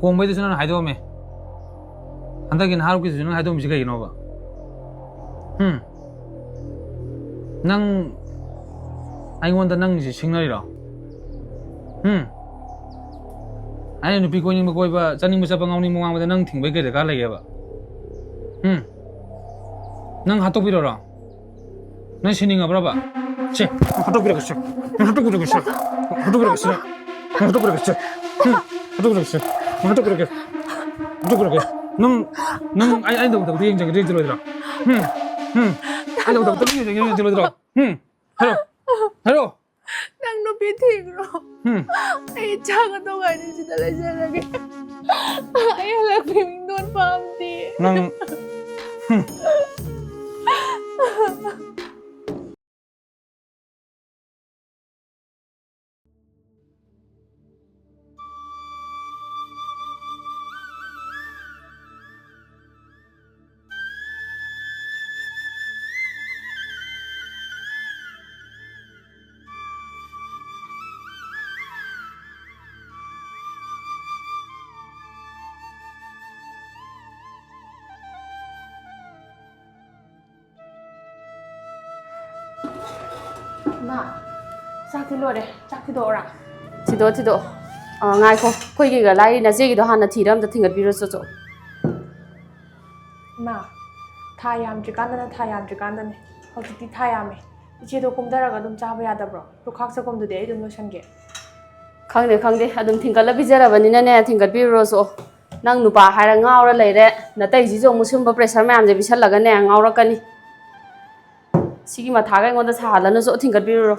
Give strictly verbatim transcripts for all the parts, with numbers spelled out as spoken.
ꯀꯣꯡꯕꯩꯗꯨꯁꯨ ꯅꯪꯅ ꯍꯥꯏꯗꯣꯛꯑꯝꯃꯦ꯫ ꯍꯟꯗꯛꯀꯤ ꯅꯍꯥꯔꯣꯜꯒꯤꯗꯨꯁꯨ ꯅꯪ ꯍꯥꯏꯗꯣꯛꯑꯝꯃꯤꯁꯤ ꯀꯩꯒꯤꯅꯣꯕ? ꯍꯨꯝ? ꯅꯪ ꯑꯩꯉꯣꯟꯗ ꯅꯪꯒꯤꯁꯦ ꯁꯤꯡꯅꯔꯤꯔꯣ? ꯍꯨꯝ? ꯑꯩꯅ ꯅꯨꯄꯤ ꯀꯣꯏꯅꯤꯡꯕ ꯀꯣꯏꯕ, ꯆꯠꯅꯤꯡꯕ ꯆꯠꯄ, ꯉꯥꯎꯅꯤꯡꯕ ꯉꯥꯎꯕꯗ ꯅꯪ ꯊꯤꯡꯕꯩ ꯀꯩ ꯗꯔꯀꯥꯔ ꯂꯩꯒꯦꯕ? ꯍꯨꯝ? ꯅꯪ ꯍꯥꯠꯇꯣꯛꯄꯤꯔꯣꯔꯣ? ꯅꯪ ꯁꯤꯅꯤꯡꯉꯕ꯭ꯔꯕ? ꯁꯦ, ꯍꯥꯠꯇꯣꯛꯄꯤꯔꯒꯦ, ꯁꯦ꯫ ꯍꯥꯠꯇꯣꯛꯄꯤꯔꯒꯦ, ꯁꯦ꯫ ꯍꯥꯠꯇꯣꯛꯄꯤꯔꯒꯦ, ꯁꯦ꯫ ꯍꯥꯠꯇꯣꯛꯄꯤꯔꯒꯦ, ꯁꯦ꯫ ꯍꯨꯝ, ꯍꯥꯠꯇꯣꯛꯄꯤꯔꯒꯦ, ꯁꯦ꯫ ꯍꯥꯠꯇꯣꯛꯄꯤꯔꯒꯦ꯫ ꯍꯥꯠꯇꯣꯛꯄꯤꯔꯒꯦ꯫ ꯅꯪ, ꯅꯪ ꯑꯩ, ꯑꯩ ꯇꯧꯕ ꯊꯕꯛꯇꯣ ꯌꯦꯡꯖꯒꯦ, ꯌꯦꯡꯖꯔꯣꯏꯗ꯭ꯔꯣ? ꯍꯨꯝ, ꯍꯨꯝ꯫ ꯑꯩ ꯇꯧꯕ ꯊꯕꯛꯇꯣ ꯌꯦꯡꯖꯒꯦ, ꯌꯦꯡꯖꯔꯣꯏꯗ꯭ꯔꯣ? ꯍꯨꯝ꯫ ꯍꯥꯏꯔꯣ꯫ ꯍꯥꯏꯔꯣ꯫ ꯅꯪ ꯅꯨꯄꯤ ꯊꯤꯈ꯭ꯔꯣ꯫ ꯍꯨꯝ꯫ ꯑꯩ ꯏꯆꯥꯒ ꯇꯣꯉꯥꯟꯅ ꯁꯤꯗ ꯂꯩꯖꯔꯒꯦ꯫ ꯑꯩ ꯍꯜꯂꯛꯄ ꯃꯤꯡꯗꯣꯟ ꯄꯥꯝꯗꯦ꯫ ꯅꯪ, ꯍꯨꯝ꯫ ꯏꯃꯥ, ꯆꯥꯛꯇꯤ ꯂꯣꯏꯔꯦ꯫ ꯆꯥꯛ ꯊꯤꯗꯣꯛꯑꯣꯔꯥ? ꯊꯤꯗꯣꯛꯑꯣ, ꯊꯤꯗꯣꯛꯑꯣ꯫ ꯑ, ꯉꯥꯏꯈꯣ, ꯑꯩꯈꯣꯏꯒꯤꯒ ꯂꯥꯏꯔꯤ, ꯅꯆꯦꯒꯤꯗꯣ ꯍꯥꯟꯅ ꯊꯤꯔ ꯑꯝꯇ ꯊꯤꯡꯒꯠꯄꯤꯔꯣ ꯆꯣ ꯆꯣ꯫ ꯏꯃꯥ, ꯊꯥ ꯌꯥꯝꯗ꯭ꯔꯤꯀꯥꯟꯗꯅ ꯊꯥ ꯌꯥꯝꯗ꯭ꯔꯤꯀꯥꯟꯗꯅꯦ꯫ ꯍꯧꯖꯤꯛꯇꯤ ꯊꯥ ꯌꯥꯝꯃꯦ꯫ ꯏꯆꯦꯗꯣ ꯀꯨꯝꯊꯔꯒ ꯑꯗꯨꯝ ꯆꯥꯕ ꯌꯥꯗꯕ꯭ꯔꯣ? ꯂꯨꯈꯥꯛ ꯆꯒꯨꯝꯗꯨꯗꯤ ꯑꯩ ꯑꯗꯨꯝ ꯂꯣꯏꯁꯟꯒꯦ꯫ ꯈꯪꯗꯦ, ꯈꯪꯗꯦ, ꯑꯗꯨꯝ ꯊꯤꯡꯒꯠꯂ ꯄꯤꯖꯔꯕꯅꯤꯅꯅꯦ, ꯊꯤꯡꯒꯠꯄꯤꯔꯨꯔꯣ ꯆꯣ꯫ ꯅꯪ ꯅꯨꯄꯥ ꯍꯥꯏꯔ ꯉꯥꯎꯔ ꯂꯩꯔꯦ꯫ ꯅꯇꯩꯁꯤꯁꯨ ꯑꯃꯨꯛ ꯁꯤꯒꯨꯝꯕ pressure ꯃꯌꯥꯝꯁꯦ ꯄꯤꯁꯜꯂꯒꯅꯦ, ꯉꯥꯎꯔꯛꯀꯅꯤ꯫ ꯁꯤꯒꯤ ꯃꯊꯥꯒ ꯑꯩꯉꯣꯟꯗ ꯁꯥꯍꯜꯂꯅꯨ ꯆꯣ, ꯊꯤꯡꯒꯠꯄꯤꯔꯨꯔꯣ꯫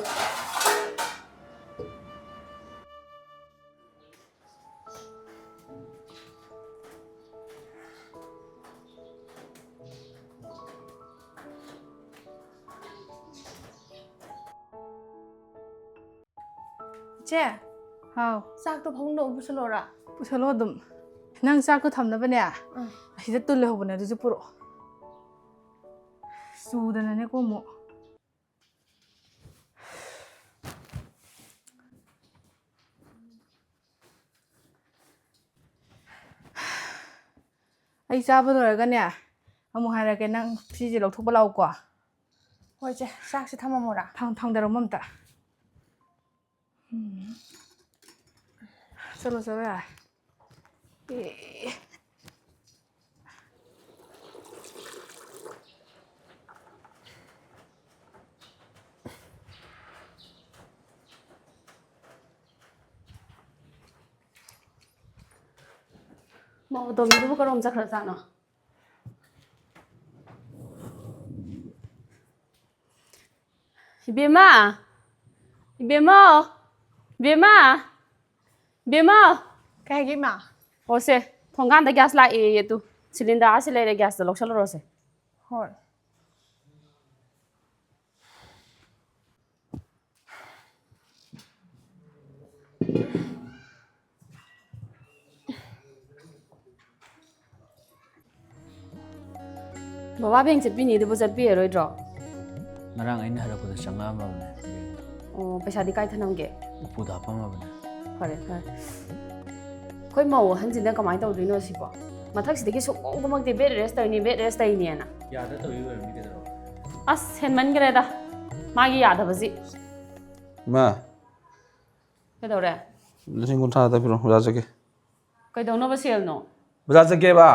ꯏꯆꯦ, ꯍꯥꯎ꯫ ꯆꯥꯛꯇꯣ ꯐꯃꯨꯡꯗ ꯑꯃꯨꯛ ꯄꯨꯁꯜꯂꯣꯔꯥ? ꯄꯨꯁꯜꯂꯣ ꯑꯗꯨꯝ꯫ ꯅꯪ ꯆꯥꯛꯇꯣ ꯊꯝꯅꯕꯅꯦ, ꯑꯥ꯫ ꯑꯁꯤꯗ ꯇꯨꯜ ꯂꯩꯍꯧꯕꯅꯦ, ꯑꯗꯨꯁꯨ ꯄꯨꯔꯛꯑꯣ꯫ ꯆꯨꯗꯅꯅꯦꯀꯣ ꯑꯃꯨꯛ꯫ ꯑꯩ ꯆꯥꯕ ꯂꯣꯏꯔꯒꯅꯦ, ꯑꯃꯨꯛ ꯍꯥꯏꯔꯛꯀꯦ, ꯅꯪ ꯁꯤꯁꯦ ꯂꯧꯊꯣꯛꯄ ꯂꯥꯛꯎꯀꯣ꯫ ꯍꯣꯏ, ꯏꯆꯦ, ꯆꯥꯛꯁꯦ ꯊꯝꯃꯝꯃꯣꯔꯥ? ꯊꯥꯡ-, ꯊꯥꯡꯗꯔꯝꯃꯣ ꯑꯝꯇ꯫ ꯎꯝ꯫ ꯆꯠꯂꯣ, ꯆꯠꯂꯣ, ꯌꯥꯔꯦ꯫ ꯑꯦ꯫ ꯃꯧ ꯑꯇꯣꯝꯕꯤꯗꯨꯕꯨ ꯀꯔꯣꯝ ꯆꯠꯈ꯭ꯔꯖꯥꯠꯅꯣ? ꯏꯕꯦꯝꯃ! ꯏꯕꯦꯝꯃ! ꯏꯕꯦꯝꯃ! ꯏꯕꯦꯝꯃ! ꯀꯩ ꯍꯥꯏꯒꯦ, ꯏꯃꯥ? ꯑꯣ, ꯁꯦ, ꯊꯣꯡꯒꯥꯟꯗ ꯒ꯭ꯌꯥꯁ ꯂꯥꯛꯑꯦꯌꯦ, ꯇꯨ꯫ ꯁꯤꯂꯤꯟꯗꯔ ꯑꯥ ꯁꯤ ꯂꯩꯔꯦ, ꯒ꯭ꯌꯥꯁꯇ ꯂꯧꯁꯜꯂꯨꯔꯣꯁꯦ꯫ ꯍꯣꯏ꯫ ꯕꯕꯥ ꯕꯦꯡ ꯆꯠꯄꯤꯅꯤ ꯑꯗꯨꯕꯨ ꯆꯠꯄꯤꯔꯔꯣꯏꯗ꯭ꯔꯣ? ꯉꯔꯥꯡ ꯑꯩꯅ ꯍꯜꯂꯛꯄꯗ ꯆꯪꯉꯛꯑꯝꯃꯕꯅꯦ꯫ ꯑꯣ, ꯄꯩꯁꯥꯗꯤ ꯀꯥꯏ ꯊꯅꯝꯒꯦ? ꯎꯄꯨꯗ ꯍꯥꯞꯄꯝꯃꯕꯅꯦ꯫ ꯐꯔꯦ, ꯐꯔꯦ꯫ ꯑꯩꯈꯣꯏ ꯃꯧ ꯑꯍꯟꯁꯤꯅ ꯀꯃꯥꯏꯅ ꯇꯧꯗꯣꯏꯅꯣ ꯁꯤꯕꯣ? ꯃꯊꯛꯁꯤꯗꯒꯤ ꯁꯨꯛꯀꯨꯝ ꯀꯨꯝꯃꯛꯇꯦ, "Bed rest ꯇꯧꯔꯤꯅꯤ, bed rest ꯇꯧꯔꯤꯅꯤꯅ"꯫ ꯌꯥꯗ ꯇꯧꯔꯤ ꯑꯣꯏꯔꯝꯅꯤ ꯀꯩꯗꯧꯔꯕ? ꯑꯁ, ꯍꯦꯟꯃꯟꯈ꯭ꯔꯦꯗ ꯃꯥꯒꯤ ꯌꯥꯗꯕꯁꯤ꯫ ꯏꯃꯥ꯫ ꯀꯩꯗꯧꯔꯦ? ꯂꯤꯁꯤꯡ ꯀꯨꯟꯊ꯭ꯔꯥ ꯈꯛꯇ ꯄꯤꯔꯣ, ꯕꯖꯥꯔ ꯆꯠꯀꯦ꯫ ꯀꯩꯗꯧꯅꯕ ꯁꯦꯜꯅꯣ? ꯕꯖꯥꯔ ꯆꯠꯀꯦꯕ꯫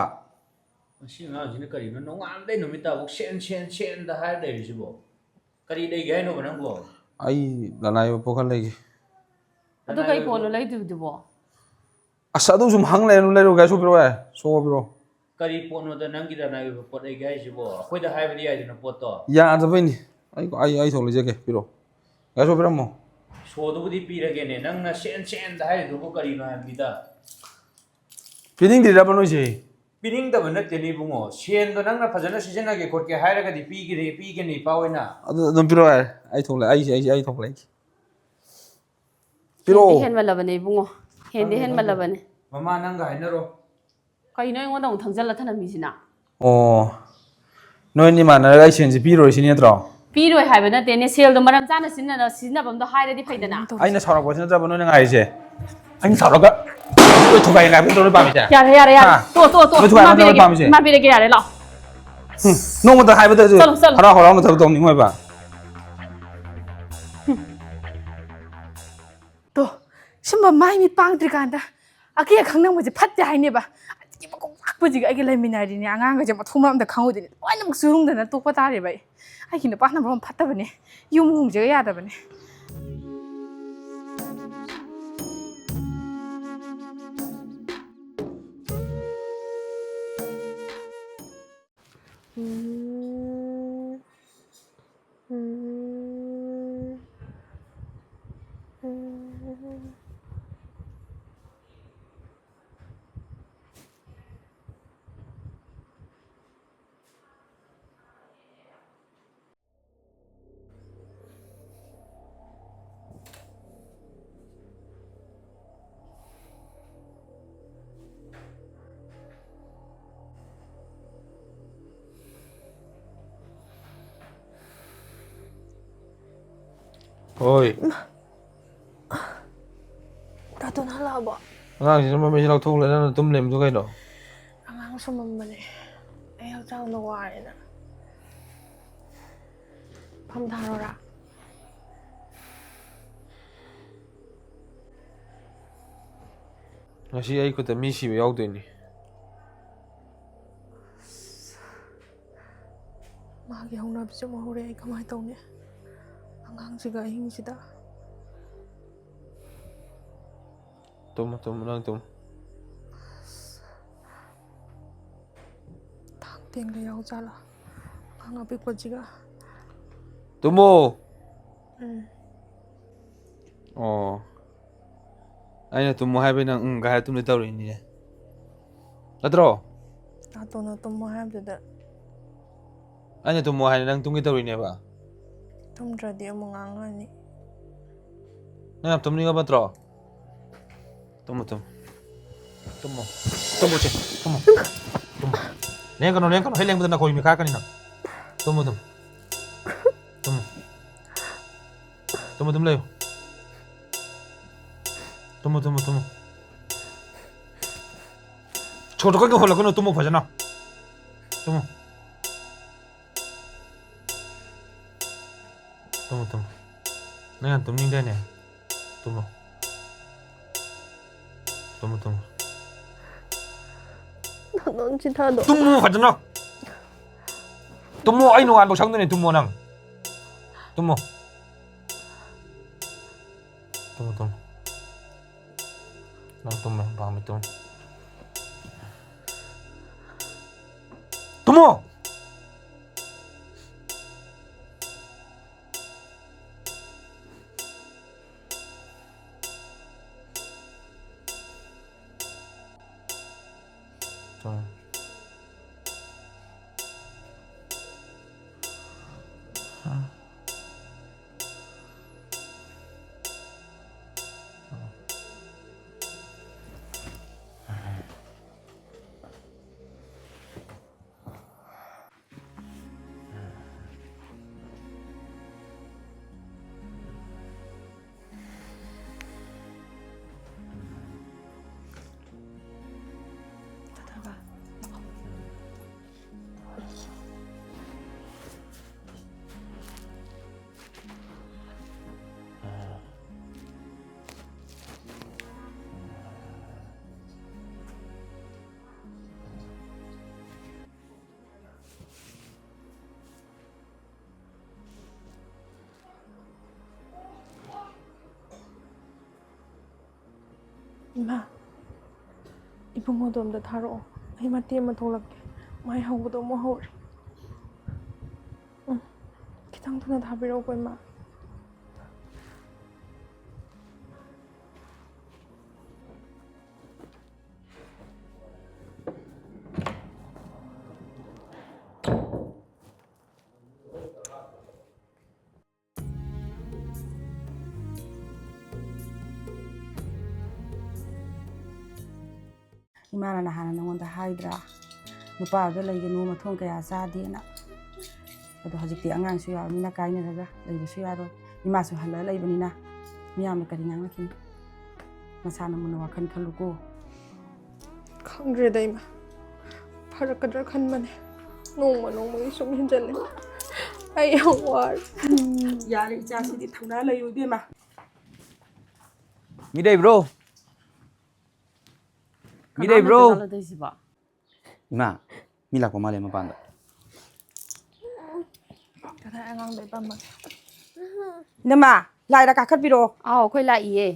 ꯃꯁꯤ ꯑꯉꯥꯡꯁꯤꯅ ꯀꯔꯤꯅꯣ? ꯅꯣꯡꯉꯥꯟꯕꯗꯩ ꯅꯨꯃꯤꯠ ꯇꯥꯐꯥꯎ ꯁꯦꯟ, ꯁꯦꯟ, ꯁꯦꯟꯗ ꯍꯥꯏꯔ ꯂꯩꯔꯤꯁꯤꯕꯣ? ꯀꯔꯤ ꯂꯩꯒꯦ ꯍꯥꯏꯅꯣꯕ ꯅꯪꯕꯣ? ꯑꯩ ꯂꯅꯥꯏ ꯑꯣꯏꯕ ꯄꯣꯠ ꯈꯔ ꯂꯩꯒꯦ꯫ ꯑꯗꯨ ꯀꯩ ꯄꯣꯠꯅꯣ ꯂꯩꯗꯣꯏꯗꯨꯕꯣ? ꯑꯁ, ꯑꯗꯨ ꯁꯨꯝ ꯍꯪ ꯂꯩꯔꯅꯨ, ꯂꯩꯔꯣ, ꯒꯥꯔꯤ ꯁꯣ ꯄꯤꯔꯛꯑꯣ ꯌꯥꯔꯦ, ꯁꯣ ꯄꯤꯔꯛꯑꯣ꯫ ꯀꯔꯤ ꯄꯣꯠꯅꯣꯗ ꯅꯪꯒꯤ ꯂꯅꯥꯏ ꯑꯣꯏꯕ ꯄꯣꯠ ꯂꯩꯒꯦ ꯍꯥꯏꯁꯤꯕꯣ? ꯑꯩꯈꯣꯏꯗ ꯍꯥꯏꯕꯗꯤ ꯌꯥꯏꯗꯅ ꯄꯣꯠꯇꯣ꯫ ꯌꯥꯗꯕꯩꯅꯤ꯫ ꯑꯩ, ꯑꯩ, ꯑꯩ ꯊꯣꯛ ꯂꯩꯖꯒꯦ, ꯄꯤꯔꯛꯑꯣ꯫ ꯒꯥꯔꯤ ꯁꯣ ꯄꯤꯔꯝꯃꯣ꯫ ꯁꯣꯗꯨꯕꯨꯗꯤ ꯄꯤꯔꯒꯦꯅꯦ, ꯅꯪꯅ ꯁꯦꯟ, ꯁꯦꯟꯗ ꯍꯥꯏꯔꯤꯗꯨꯕꯨ ꯀꯔꯤꯅꯣ ꯍꯥꯏꯕꯅꯤꯗ? ꯄꯤꯅꯤꯡꯗ꯭ꯔꯤꯔꯕ ꯅꯣꯏꯁꯦ? ꯄꯤꯅꯤꯡꯗꯕ ꯅꯠꯇꯦꯅꯦ ꯏꯕꯨꯡꯉꯣ, ꯁꯦꯟꯗꯣ ꯅꯪꯅ ꯐꯖꯅ ꯁꯤꯖꯤꯟꯅꯒꯦ ꯈꯣꯠꯀꯦ ꯍꯥꯏꯔꯒꯗꯤ ꯄꯤꯒꯦꯅꯦ, ꯄꯤꯒꯦꯅꯦ ꯏꯄꯥ ꯍꯣꯏꯅ꯫ ꯑꯗꯨ ꯑꯗꯨꯝ ꯄꯤꯔꯛꯑꯣ ꯌꯥꯔꯦ, ꯑꯩ ꯊꯣꯛꯂꯛꯑꯦ, ꯑꯩ, ꯑꯩ, ꯑꯩ ꯊꯣꯛꯂꯛꯑꯦ꯫ ꯄꯤꯔꯛꯑꯣ꯫ ꯍꯦꯟꯗꯤ ꯍꯦꯟꯃꯜꯂꯕꯅꯦ ꯏꯕꯨꯡꯉꯣ, ꯍꯦꯟꯗꯤ ꯈꯪꯗꯦ, ꯈꯪꯗꯦ꯫ ꯍꯦꯟꯃꯜꯂꯕꯅꯦ꯫ ꯃꯃꯥ, ꯅꯪꯒ ꯍꯥꯏꯅꯔꯣ꯫ ꯀꯩꯅꯣ ꯑꯩꯉꯣꯟꯗ ꯑꯃꯨꯛ ꯊꯪꯖꯜꯂ ꯊꯅꯝꯃꯤꯁꯤꯅ? ꯑꯣ, ꯅꯣꯏꯅꯤ ꯃꯥꯟꯅꯔꯒ ꯑꯩ ꯁꯦꯟꯁꯤ ꯄꯤꯔꯣꯏ ꯁꯤꯅꯤ ꯅꯠꯇ꯭ꯔꯣ? ꯄꯤꯔꯣꯏ ꯍꯥꯏꯕ ꯅꯠꯇꯦꯅꯦ, ꯁꯦꯜꯗꯣ ꯃꯔꯝ ꯆꯥꯅ ꯁꯤꯖꯤꯟꯅ-, ꯁꯤꯖꯤꯟꯅꯐꯝꯗꯣ ꯍꯥꯏꯔꯗꯤ ꯐꯩꯗꯅ꯫ ꯑꯩꯅ ꯁꯥꯎꯔꯛꯄꯁꯤ ꯅꯠꯇ꯭ꯔꯕ ꯅꯣꯏꯅ ꯉꯥꯏꯔꯤꯁꯦ? ꯑꯩꯅ ꯁꯥꯎꯔꯒ ꯂꯣꯏ ꯊꯨꯒꯥꯏ ꯉꯥꯏꯕ ꯅꯠꯇ꯭ꯔꯣ ꯅꯣꯏ ꯄꯥꯝꯃꯤꯁꯦ? ꯌꯥꯔꯦ, ꯌꯥꯔꯦ, ꯌꯥꯔꯦ꯫ ꯍꯥ? ꯇꯣ, ꯇꯣ, ꯇꯣ꯫ ꯂꯣꯏ ꯊꯨꯒꯥꯏ ꯏꯃꯥ ꯅꯠꯇ꯭ꯔꯣ ꯅꯣꯏ ꯄꯤꯔꯒꯦ, ꯄꯥꯝꯃꯤꯁꯦ? ꯏꯃꯥ ꯄꯤꯔꯒꯦ, ꯌꯥꯔꯦ, ꯂꯥꯛꯑꯣ꯫ ꯎꯝ, ꯅꯣꯡꯃꯇ ꯍꯥꯏꯕꯗ ꯑꯩꯁꯨ ꯆꯠꯂꯣ, ꯆꯠꯂꯣ꯫ ꯍꯔꯥꯎ ꯍꯔꯥꯎ ꯃꯊꯛ ꯇꯧꯅꯤꯡꯉꯣꯏꯕ꯫ ꯇꯣ, ꯁꯨꯝꯕ ꯃꯥꯏ ꯃꯤꯠ ꯄꯥꯡꯗ꯭ꯔꯤꯀꯥꯟꯗ ꯑꯀꯤ ꯑꯈꯪ ꯅꯪꯕꯁꯦ ꯐꯠꯇꯦ ꯍꯥꯏꯅꯦꯕ꯫ ꯑꯗꯒꯤ ꯃꯀꯣꯛ ꯂꯥꯛꯄꯁꯤꯒ ꯑꯩꯒ ꯂꯩꯃꯤꯟꯅꯔꯤꯅꯦ, ꯑꯉꯥꯡꯒꯁꯦ ꯃꯊꯣꯡ ꯃꯔꯝ ꯑꯝꯇ ꯈꯪꯉꯣꯏꯗꯣꯏꯅꯤ꯫ ꯂꯣꯏꯅꯃꯛ ꯆꯨꯔꯨꯡꯗꯅ ꯇꯣꯛꯄ ꯇꯥꯔꯦꯕ ꯑꯩ꯫ ꯑꯩꯒꯤ ꯅꯨꯄꯥꯅ ꯃꯔꯣꯟ ꯐꯠꯇꯕꯅꯦ, ꯌꯨꯝ ꯍꯣꯡꯁꯦꯒ ꯌꯥꯗꯕꯅꯦ꯫ ꯍꯣꯏ꯫ ꯇꯥꯇꯣꯟ ꯍꯜꯂꯛꯑꯕꯣ? ꯑꯉꯥꯡꯁꯤꯅ ꯃꯃꯩꯁꯦ ꯂꯧꯊꯣꯛꯂꯦ, ꯅꯪꯅ ꯇꯨꯝ ꯂꯩꯔꯝꯗꯣ ꯀꯩꯅꯣ? ꯑꯉꯥꯡ ꯁꯨꯝꯃꯝꯕꯅꯦ꯫ ꯑꯩ ꯍꯛꯆꯥꯡꯗꯣ ꯋꯥꯔꯦꯅ꯫ ꯐꯝ ꯊꯥꯔꯣꯔꯥ? ꯉꯁꯤ ꯑꯩ ꯈꯨꯠꯇ ꯃꯤ ꯁꯤꯕ ꯌꯥꯎꯗꯣꯏꯅꯤ꯫ ꯃꯥꯒꯤ ꯍꯧꯅꯕꯤꯁꯦ ꯑꯃꯨꯛ ꯍꯧꯔꯦ꯫ ꯑꯩ ꯀꯃꯥꯏꯅ ꯇꯧꯅꯤ? ꯑꯉꯥꯡꯁꯤꯒ ꯑꯍꯤꯡꯁꯤꯗ꯫ ꯇꯨꯝꯃꯣ, ꯇꯨꯝꯃꯣ, ꯅꯪ ꯇꯨꯝꯃꯣ꯫ ꯊꯥꯡ ꯇꯦꯡꯒ ꯌꯥꯎꯖꯥꯠꯂꯣ? ꯑꯉꯥꯡ ꯑꯄꯤꯛꯄꯁꯤꯒ꯫ ꯇꯨꯝꯃꯣ꯫ ꯎꯝ꯫ ꯑꯣ꯫ ꯑꯩꯅ ꯇꯨꯝꯃꯣ ꯍꯥꯏꯕꯩ ꯅꯪ ꯎꯝ ꯒ ꯍꯥꯏꯔ ꯇꯨꯝꯗꯣꯏ ꯇꯧꯔꯤꯅꯤꯅꯦ꯫ ꯅꯠꯇ꯭ꯔꯣ? ꯇꯥꯇꯣꯟꯅ ꯇꯨꯝꯃꯣ ꯍꯥꯏꯕꯗꯨꯗ꯫ ꯑꯩꯅ ꯇꯨꯝꯃꯣ ꯍꯥꯏꯔꯦ ꯅꯪ ꯇꯨꯝꯒꯦ ꯇꯧꯔꯤꯅꯦꯕ꯫ ꯇꯨꯝꯗ꯭ꯔꯗꯤ ꯑꯃꯨꯛ ꯉꯥꯡꯉꯅꯤ꯫ ꯅꯪ ꯌꯥꯝ ꯇꯨꯝꯅꯤꯡꯉꯕ ꯅꯠꯇ꯭ꯔꯣ? ꯇꯨꯝꯃꯣ, ꯇꯨꯝꯃꯣ꯫ ꯇꯨꯝꯃꯣ꯫ ꯇꯨꯝꯃꯣ, ꯆꯦ꯫ ꯇꯨꯝꯃꯣ꯫ ꯇꯨꯝꯃꯣ꯫ ꯂꯦꯡꯒꯅꯨ, ꯂꯦꯡꯒꯅꯨ꯫ ꯍꯦꯛ ꯂꯦꯡꯕꯗ ꯅꯥꯀꯣꯡ ꯃꯤꯈꯥꯔꯛꯀꯅꯤ ꯅꯪ꯫ ꯇꯨꯝꯃꯣ, ꯇꯨꯝꯃꯣ꯫ ꯇꯨꯝꯃꯣ꯫ ꯇꯨꯝꯃꯣ, ꯇꯨꯝ ꯂꯩꯌꯨ꯫ ꯇꯨꯝꯃꯣ, ꯇꯨꯝꯃꯣ, ꯇꯨꯝꯃꯣ꯫ ꯁꯣꯔ ꯇꯣꯛꯀꯟꯒ ꯍꯣꯜꯂꯛꯀꯅꯨ, ꯇꯨꯝꯃꯣ ꯐꯖꯅ꯫ ꯇꯨꯝꯃꯣ꯫ ꯇꯨꯝꯃꯣ, ꯇꯨꯝꯃꯣ꯫ ꯅꯪ ꯌꯥꯝ ꯇꯨꯝꯅꯤꯡꯗꯥꯏꯅꯦ? ꯇꯨꯝꯃꯣ꯫ ꯇꯨꯝꯃꯣ, ꯇꯨꯝꯃꯣ꯫ ꯅꯪ ꯆꯤꯊꯗꯣ꯫ ꯇꯨꯝꯃꯣ ꯐꯖꯅ꯫ ꯇꯨꯝꯃꯣ, ꯑꯩ ꯅꯣꯡꯉꯥꯟꯕꯧ ꯁꯪꯗꯣꯏꯅꯦ, ꯇꯨꯝꯃꯣ ꯅꯪ꯫ ꯇꯨꯝꯃꯣ꯫ ꯇꯨꯝꯃꯣ, ꯇꯨꯝꯃꯣ꯫ ꯅꯪ ꯇꯨꯝꯃꯣ, ꯄꯥꯝꯃꯤ ꯇꯨꯝꯃꯣ꯫ ꯇꯨꯝꯃꯣ! ꯇꯨꯝꯃꯣ꯫ ꯏꯃꯥ, ꯏꯕꯨꯡꯉꯣꯗꯣ ꯑꯝꯇ ꯊꯥꯔꯛꯑꯣ꯫ ꯑꯩ ꯃꯇꯦꯛ ꯑꯃ ꯊꯣꯛꯂꯛꯀꯦ꯫ ꯃꯥꯏ ꯍꯧꯕꯗꯣ ꯑꯃꯨꯛ ꯍꯧꯔꯦ꯫ ꯎꯝ, ꯈꯤꯇꯪ ꯊꯨꯅ ꯊꯥꯕꯤꯔꯛꯎꯀꯣ, ꯏꯃꯥ꯫ ꯏꯃꯥꯅ ꯅꯍꯥꯟꯅ ꯅꯉꯣꯟꯗ ꯍꯥꯏꯗ꯭ꯔꯥ? ꯅꯨꯄꯥꯗꯨꯗ ꯂꯩꯒꯅꯨ, ꯃꯊꯣꯡ ꯀꯌꯥ ꯆꯥꯗꯦꯅ꯫ ꯑꯗꯣ ꯍꯧꯖꯤꯛꯇꯤ ꯑꯉꯥꯡꯁꯨ ꯌꯥꯎꯔꯕꯅꯤꯅ ꯀꯥꯏꯅꯔꯒ ꯂꯩꯕꯁꯨ ꯌꯥꯔꯣꯏ꯫ ꯏꯃꯥꯁꯨ ꯍꯜꯂꯒ ꯂꯩꯕꯅꯤꯅ ꯃꯤꯌꯥꯝꯅ ꯀꯔꯤ ꯉꯥꯡꯅꯈꯤꯅꯤ? ꯅꯁꯥꯅ ꯃꯨꯟꯅ ꯋꯥꯈꯜ ꯈꯜꯂꯨꯀꯣ꯫ ꯈꯪꯗ꯭ꯔꯦꯗ ꯏꯃꯥ, ꯐꯔꯛꯀꯗ꯭ꯔꯥ ꯈꯟꯕꯅꯦ, ꯅꯣꯡꯃ ꯅꯣꯡꯃꯒꯤ ꯁꯨꯝ ꯍꯦꯟꯖꯜꯂꯦ꯫ ꯑꯩ ꯌꯥꯝ ꯋꯥꯔꯦ꯫ ꯌꯥꯔꯦ ꯏꯆꯥꯁꯤꯗꯤ, ꯊꯧꯅꯥ ꯂꯩꯌꯨ ꯏꯕꯦꯝꯃ꯫ ꯃꯤ ꯂꯩꯕ꯭ꯔꯣ? ꯃꯤ ꯀꯅꯥ ꯂꯩꯕ꯭ꯔꯣ? ꯂꯩꯇꯖꯥꯠꯂꯣ ꯇꯧꯏꯁꯤꯕꯣ? ꯏꯃꯥ, ꯃꯤ ꯂꯥꯛꯄ ꯃꯥꯜꯂꯦ ꯃꯄꯥꯟꯗ꯫ ꯀꯗꯥꯏ ꯑꯉꯥꯡꯗ ꯄꯝꯃꯒꯦ? ꯏꯅꯝꯃ, ꯂꯥꯏꯔ ꯀꯥꯈꯠꯄꯤꯔꯛꯑꯣ꯫ ꯑꯥꯎ, ꯑꯩꯈꯣꯏ ꯂꯥꯛꯏꯌꯦ꯫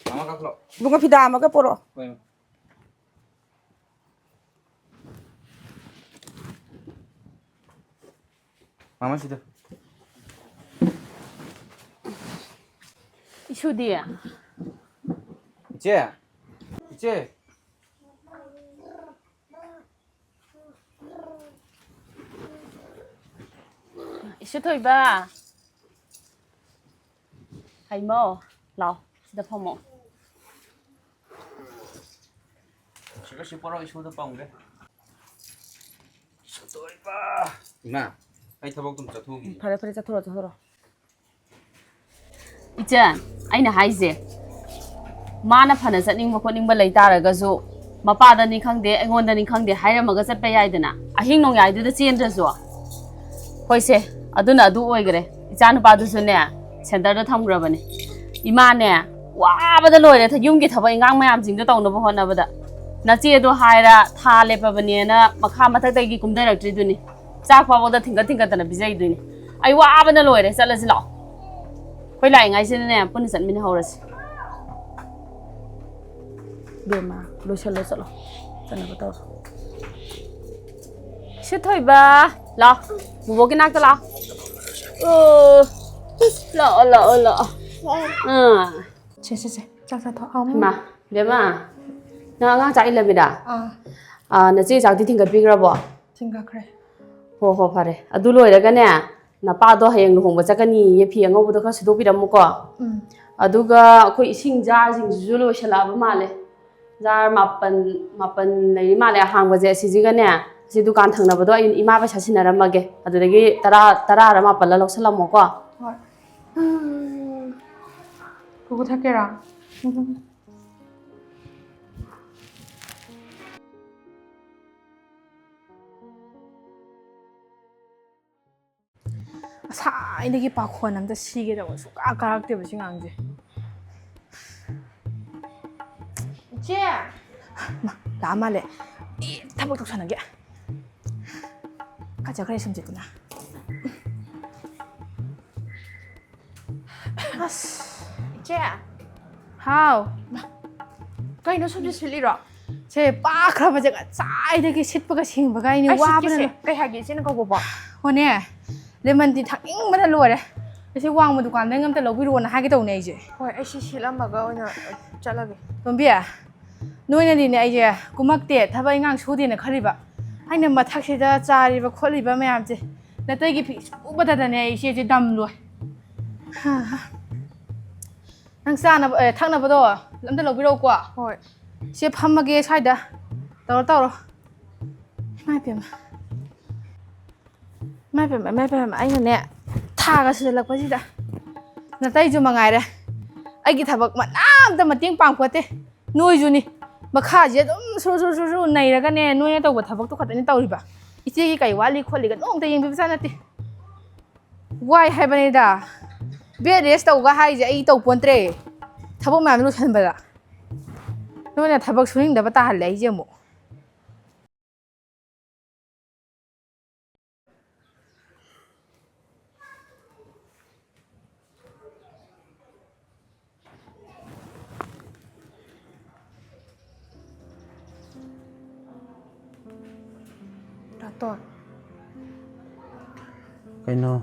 ꯃꯥꯃ ꯀꯥꯈꯠꯂꯣ꯫ ꯏꯕꯨꯡꯉꯣ, ꯐꯤꯗꯥ ꯑꯃꯒ ꯄꯣꯔꯛꯑꯣ꯫ ꯍꯣꯏ, ꯏꯃꯥ꯫ ꯃꯥꯃ ꯁꯤꯗ꯫ ꯏꯁꯨꯗꯤ? ꯏꯆꯦ! ꯏꯆꯦ! ꯏꯁꯨ ꯊꯣꯏꯕ! ꯍꯩꯃꯣ, ꯂꯥꯎ, ꯁꯤꯗ ꯐꯝꯃꯣ꯫ ꯁꯤꯒ ꯁꯤ ꯄꯣꯔꯛꯑꯣ, ꯏꯁꯨꯗ ꯄꯝꯒꯦ꯫ ꯁꯨꯇꯣꯏꯕ! ꯏꯃꯥ, ꯑꯩ ꯊꯕꯛꯇꯨꯝ ꯆꯠꯊꯣꯛꯎꯈꯤꯒꯦ꯫ ꯐꯔꯦ, ꯐꯔꯦ, ꯆꯠꯊꯣꯔꯣ, ꯆꯠꯊꯣꯔꯣ꯫ ꯏꯆꯟ, ꯑꯩꯅ ꯍꯥꯏꯁꯦ, ꯃꯥꯅ ꯐꯅ ꯆꯠꯅꯤꯡꯕ ꯈꯣꯠꯅꯤꯡꯕ ꯂꯩ ꯇꯥꯔꯒꯁꯨ, ꯃꯄꯥꯗꯅꯤ ꯈꯪꯗꯦ, ꯑꯩꯉꯣꯟꯗꯅꯤ ꯈꯪꯗꯦ ꯍꯥꯏꯔꯝꯃꯒ ꯆꯠꯄ ꯌꯥꯏꯗꯅ, ꯑꯍꯤꯡ ꯅꯣꯡꯌꯥꯏꯗꯨꯗ ꯆꯦꯟꯗ꯭ꯔꯁꯨ꯫ ꯍꯣꯏꯁꯦ, ꯑꯗꯨꯅ ꯑꯗꯨ ꯑꯣꯏꯈ꯭ꯔꯦ꯫ ꯏꯆꯥꯅꯨꯄꯥꯗꯨꯁꯨꯅꯦ, ꯁꯦꯟꯇꯔꯗ ꯊꯝꯈ꯭ꯔꯕꯅꯦ꯫ ꯏꯃꯥꯅꯦ, ꯋꯥꯕꯗ ꯂꯣꯏꯔꯦ, ꯌꯨꯝꯒꯤ ꯊꯕꯛ ꯏꯟꯈꯥꯡ ꯃꯌꯥꯝꯁꯤꯡꯗꯣ ꯇꯧꯅꯕ ꯍꯣꯠꯅꯕꯗ꯫ ꯅꯆꯦꯗꯣ ꯍꯥꯏꯔ ꯊꯥ ꯂꯦꯞꯄꯕꯅꯦꯅ ꯃꯈꯥ ꯃꯊꯛꯇꯒꯤ ꯀꯨꯝꯊꯔꯛꯇ꯭ꯔꯤꯗꯨꯅꯤ꯫ ꯆꯥꯛ ꯐꯥꯎꯕꯗ ꯊꯤꯡꯒꯠ ꯊꯤꯡꯒꯠꯇꯅ ꯄꯤꯖꯩꯗꯨꯅꯤ꯫ ꯑꯩ ꯋꯥꯕꯅ ꯂꯣꯏꯔꯦ, ꯆꯠꯂꯁꯤ ꯂꯥꯛꯑꯣ꯫ ꯑꯩꯈꯣꯏ ꯂꯥꯛꯏꯉꯩꯁꯤꯗꯅꯦ, ꯄꯨꯟꯅ ꯆꯠꯃꯤꯟꯅꯍꯧꯔꯁꯤ꯫ ꯕꯦꯝꯃ, ꯂꯣꯏꯁꯜꯂꯣ, ꯆꯠꯂꯣ꯫ ꯆꯠꯅꯕ ꯇꯧꯔꯣ꯫ ꯁꯤ ꯊꯣꯏꯕ, ꯂꯥꯛꯑꯣ꯫ ꯕꯣꯕꯣꯛꯀꯤ ꯅꯥꯛꯇ ꯂꯥꯛꯑꯣ꯫ ꯑꯣ, ꯂꯥꯛꯑꯣ, ꯂꯥꯛꯑꯣ, ꯂꯥꯛꯑꯣ꯫ ꯑꯥ꯫ ꯁꯦ, ꯁꯦ, ꯁꯦ, ꯆꯥꯛ ꯆꯥꯊꯣꯛ꯫ ꯑꯝ꯫ ꯍꯩꯃꯥ, ꯕꯦꯝꯃ, ꯅꯪ ꯑꯉꯥꯡ ꯆꯥꯛ ꯏꯜꯂꯝꯃꯤꯔꯥ? ꯑꯥ꯫ ꯑꯥ, ꯅꯆꯦ ꯆꯥꯛꯇꯤ ꯊꯤꯡꯒꯠꯄꯤꯈ꯭ꯔꯕꯣ? ꯊꯤꯡꯒꯠꯈ꯭ꯔꯦ꯫ ꯍꯣ, ꯍꯣ, ꯐꯔꯦ꯫ ꯑꯗꯨ ꯂꯣꯏꯔꯒꯅꯦ, ꯅꯄꯥꯗꯣ ꯍꯌꯦꯡ ꯂꯨꯍꯣꯡꯕ ꯆꯠꯀꯅꯤꯌꯦ, ꯐꯤ ꯑꯉꯧꯕꯗꯣ ꯈꯔ ꯁꯨꯗꯣꯛꯄꯤꯔꯝꯃꯨꯀꯣ꯫ ꯎꯝ꯫ ꯑꯗꯨꯒ ꯑꯩꯈꯣꯏ ꯏꯁꯤꯡ ꯖꯥꯔꯁꯤꯡꯁꯤꯁꯨ ꯂꯣꯏꯁꯜꯂꯛꯑꯕ ꯃꯥꯜꯂꯦ꯫ ꯖꯥꯔ ꯃꯥꯄꯟ, ꯃꯥꯄꯟ ꯂꯩꯔꯤ ꯃꯥꯜꯂꯦ ꯑꯍꯥꯡꯕꯁꯦ꯫ ꯑꯁꯤꯁꯤꯒꯅꯦ, ꯑꯁꯤ ꯗꯨꯀꯥꯟ ꯊꯪꯅꯕꯗꯣ ꯑꯩ ꯏꯃꯥ ꯄꯩꯁꯥ ꯁꯤꯟꯅꯔꯝꯃꯒꯦ꯫ ꯑꯗꯨꯗꯒꯤ ꯇꯔꯥ, ꯇꯔꯥꯔ ꯃꯥꯄꯜꯂ ꯂꯧꯁꯜꯂꯝꯃꯣꯀꯣ꯫ ꯍꯣꯏ꯫ ꯀꯣꯀꯣ ꯊꯛꯀꯦꯔꯥ? ꯉꯁꯥꯏꯗꯒꯤ ꯄꯥꯈꯣꯟ ꯑꯝꯇ ꯁꯤꯒꯦ ꯇꯧꯕ, ꯁꯨꯡꯀꯥ ꯀꯥꯔꯛꯇꯦꯕ ꯁꯤ ꯉꯥꯡꯁꯦ꯫ ꯏꯆꯦ! ꯃꯥ, ꯂꯥꯛꯑ ꯃꯥꯜꯂꯦ꯫ ꯑꯦ, ꯊꯕꯛ ꯇꯧꯁꯟꯅꯒꯦ꯫ ꯀꯥꯏ ꯆꯠꯈ꯭ꯔꯦ ꯁꯨꯝꯖꯤꯠꯇꯨꯅ? ꯑꯁ꯫ ꯏꯆꯦ! ꯍꯥꯎ꯫ ꯀꯩꯅꯣ ꯁꯨꯝꯖꯤꯠ ꯁꯤꯠꯂꯤꯔꯣ? ꯁꯦ ꯄꯥꯈ꯭ꯔꯕꯁꯦ ꯉꯁꯥꯏꯗꯒꯤ ꯁꯤꯠꯄꯒ ꯁꯦꯡꯕꯒ ꯑꯩꯅꯦ ꯑꯩ ꯋꯥꯕꯅ ꯁꯤꯠꯀꯦꯁꯦ꯫ ꯂꯣꯏ-, ꯀꯩ ꯍꯥꯏꯒꯦ ꯏꯆꯦꯅ ꯀꯧꯕꯕꯣ? ꯍꯣꯅꯦ, lemon tea ꯊꯛꯅꯤꯡꯕꯅ ꯂꯣꯏꯔꯦ꯫ ꯑꯁꯤ ꯋꯥꯡꯃ ꯗꯨꯀꯥꯟꯗꯩ ꯑꯝꯇ ꯂꯧꯕꯤꯔꯛꯑꯣꯅ ꯍꯥꯏꯒꯦ ꯇꯧꯅꯦ ꯑꯩꯁꯦ꯫ ꯍꯣꯏ, ꯑꯩ ꯁꯤ ꯁꯤꯠꯂꯝꯃꯒ ꯑꯣꯏꯅ ꯆꯠꯂꯒꯦ꯫ ꯇꯣꯝꯕꯤ, ꯅꯣꯏꯅꯗꯤꯅꯦ ꯑꯩꯁꯦ ꯀꯨꯝꯃꯛꯇꯦ, ꯊꯕꯛ ꯏꯟꯈꯥꯡ ꯁꯨꯗꯦꯅ ꯈꯜꯂꯤꯕ꯫ ꯑꯩꯅ ꯃꯊꯛꯁꯤꯗ ꯆꯥꯔꯤꯕ ꯈꯣꯠꯂꯤꯕ ꯃꯌꯥꯝꯁꯦ, ꯅꯇꯩꯒꯤ ꯐꯤ ꯁꯨꯕꯗꯗꯅꯦ ꯑꯩ ꯏꯆꯦꯁꯦ ꯗꯝ ꯂꯣꯏ꯫ ꯍꯥ, ꯍꯥ꯫ ꯅꯪ ꯆꯥꯅꯕ, ꯑꯦ, ꯊꯛꯅꯕꯗꯣ ꯑꯝꯇ ꯂꯧꯕꯤꯔꯛꯎꯀꯣ꯫ ꯍꯣꯏ꯫ ꯁꯦ ꯐꯝꯃꯒꯦ ꯁ꯭ꯋꯥꯏꯗ꯫ ꯇꯧꯔꯣ, ꯇꯧꯔꯣ꯫ ꯏꯃꯥ ꯏꯄꯦꯝꯃ꯫ ꯏꯃꯥ ꯏꯄꯦꯝꯃ, ꯏꯃꯥ ꯏꯄꯦꯝꯃ, ꯑꯩꯅꯅꯦ ꯊꯥꯒ ꯁꯨꯖꯜꯂꯛꯄꯁꯤꯗ ꯅꯇꯩꯁꯨ ꯃꯉꯥꯏꯔꯦ꯫ ꯑꯩꯒꯤ ꯊꯕꯛ ꯃꯅꯥ ꯑꯝꯇ ꯃꯇꯦꯡ ꯄꯥꯡꯄꯣꯠꯇꯦ꯫ ꯅꯣꯏꯁꯨꯅꯤ꯫ ꯃꯈꯥꯁꯦ ꯑꯗꯨꯝ ꯁꯨꯔ ꯁꯨꯔ ꯁꯨꯔ ꯁꯨꯔ ꯅꯩꯔꯒꯅꯦ ꯅꯣꯏꯅ ꯇꯧꯕ ꯊꯕꯛꯇꯣ ꯈꯛꯇꯅꯤ ꯇꯧꯔꯤꯕ꯫ ꯏꯆꯦꯒꯤ ꯀꯩ ꯋꯥꯠꯂꯤ ꯈꯣꯠꯂꯤꯒ ꯅꯣꯡꯇ ꯌꯦꯡꯕꯤꯕꯖꯥꯠ ꯅꯠꯇꯦ꯫ ꯋꯥꯏ ꯍꯥꯏꯕꯅꯤꯗ꯫ Bed rest ꯇꯧꯒ ꯍꯥꯏꯁꯦ ꯑꯩ ꯇꯧ ꯄꯣꯟꯇ꯭ꯔꯦ꯫ ꯊꯕꯛ ꯃꯌꯥꯝꯗꯣ ꯂꯣꯏꯁꯤꯟꯕꯗ꯫ ꯅꯣꯏꯅ ꯊꯕꯛ ꯁꯨꯅꯤꯡꯗꯕ ꯇꯥꯍꯜꯂꯦ ꯑꯩꯁꯦ ꯑꯃꯨꯛ꯫ ꯇꯥꯇꯣꯟ꯫ ꯀꯩꯅꯣ?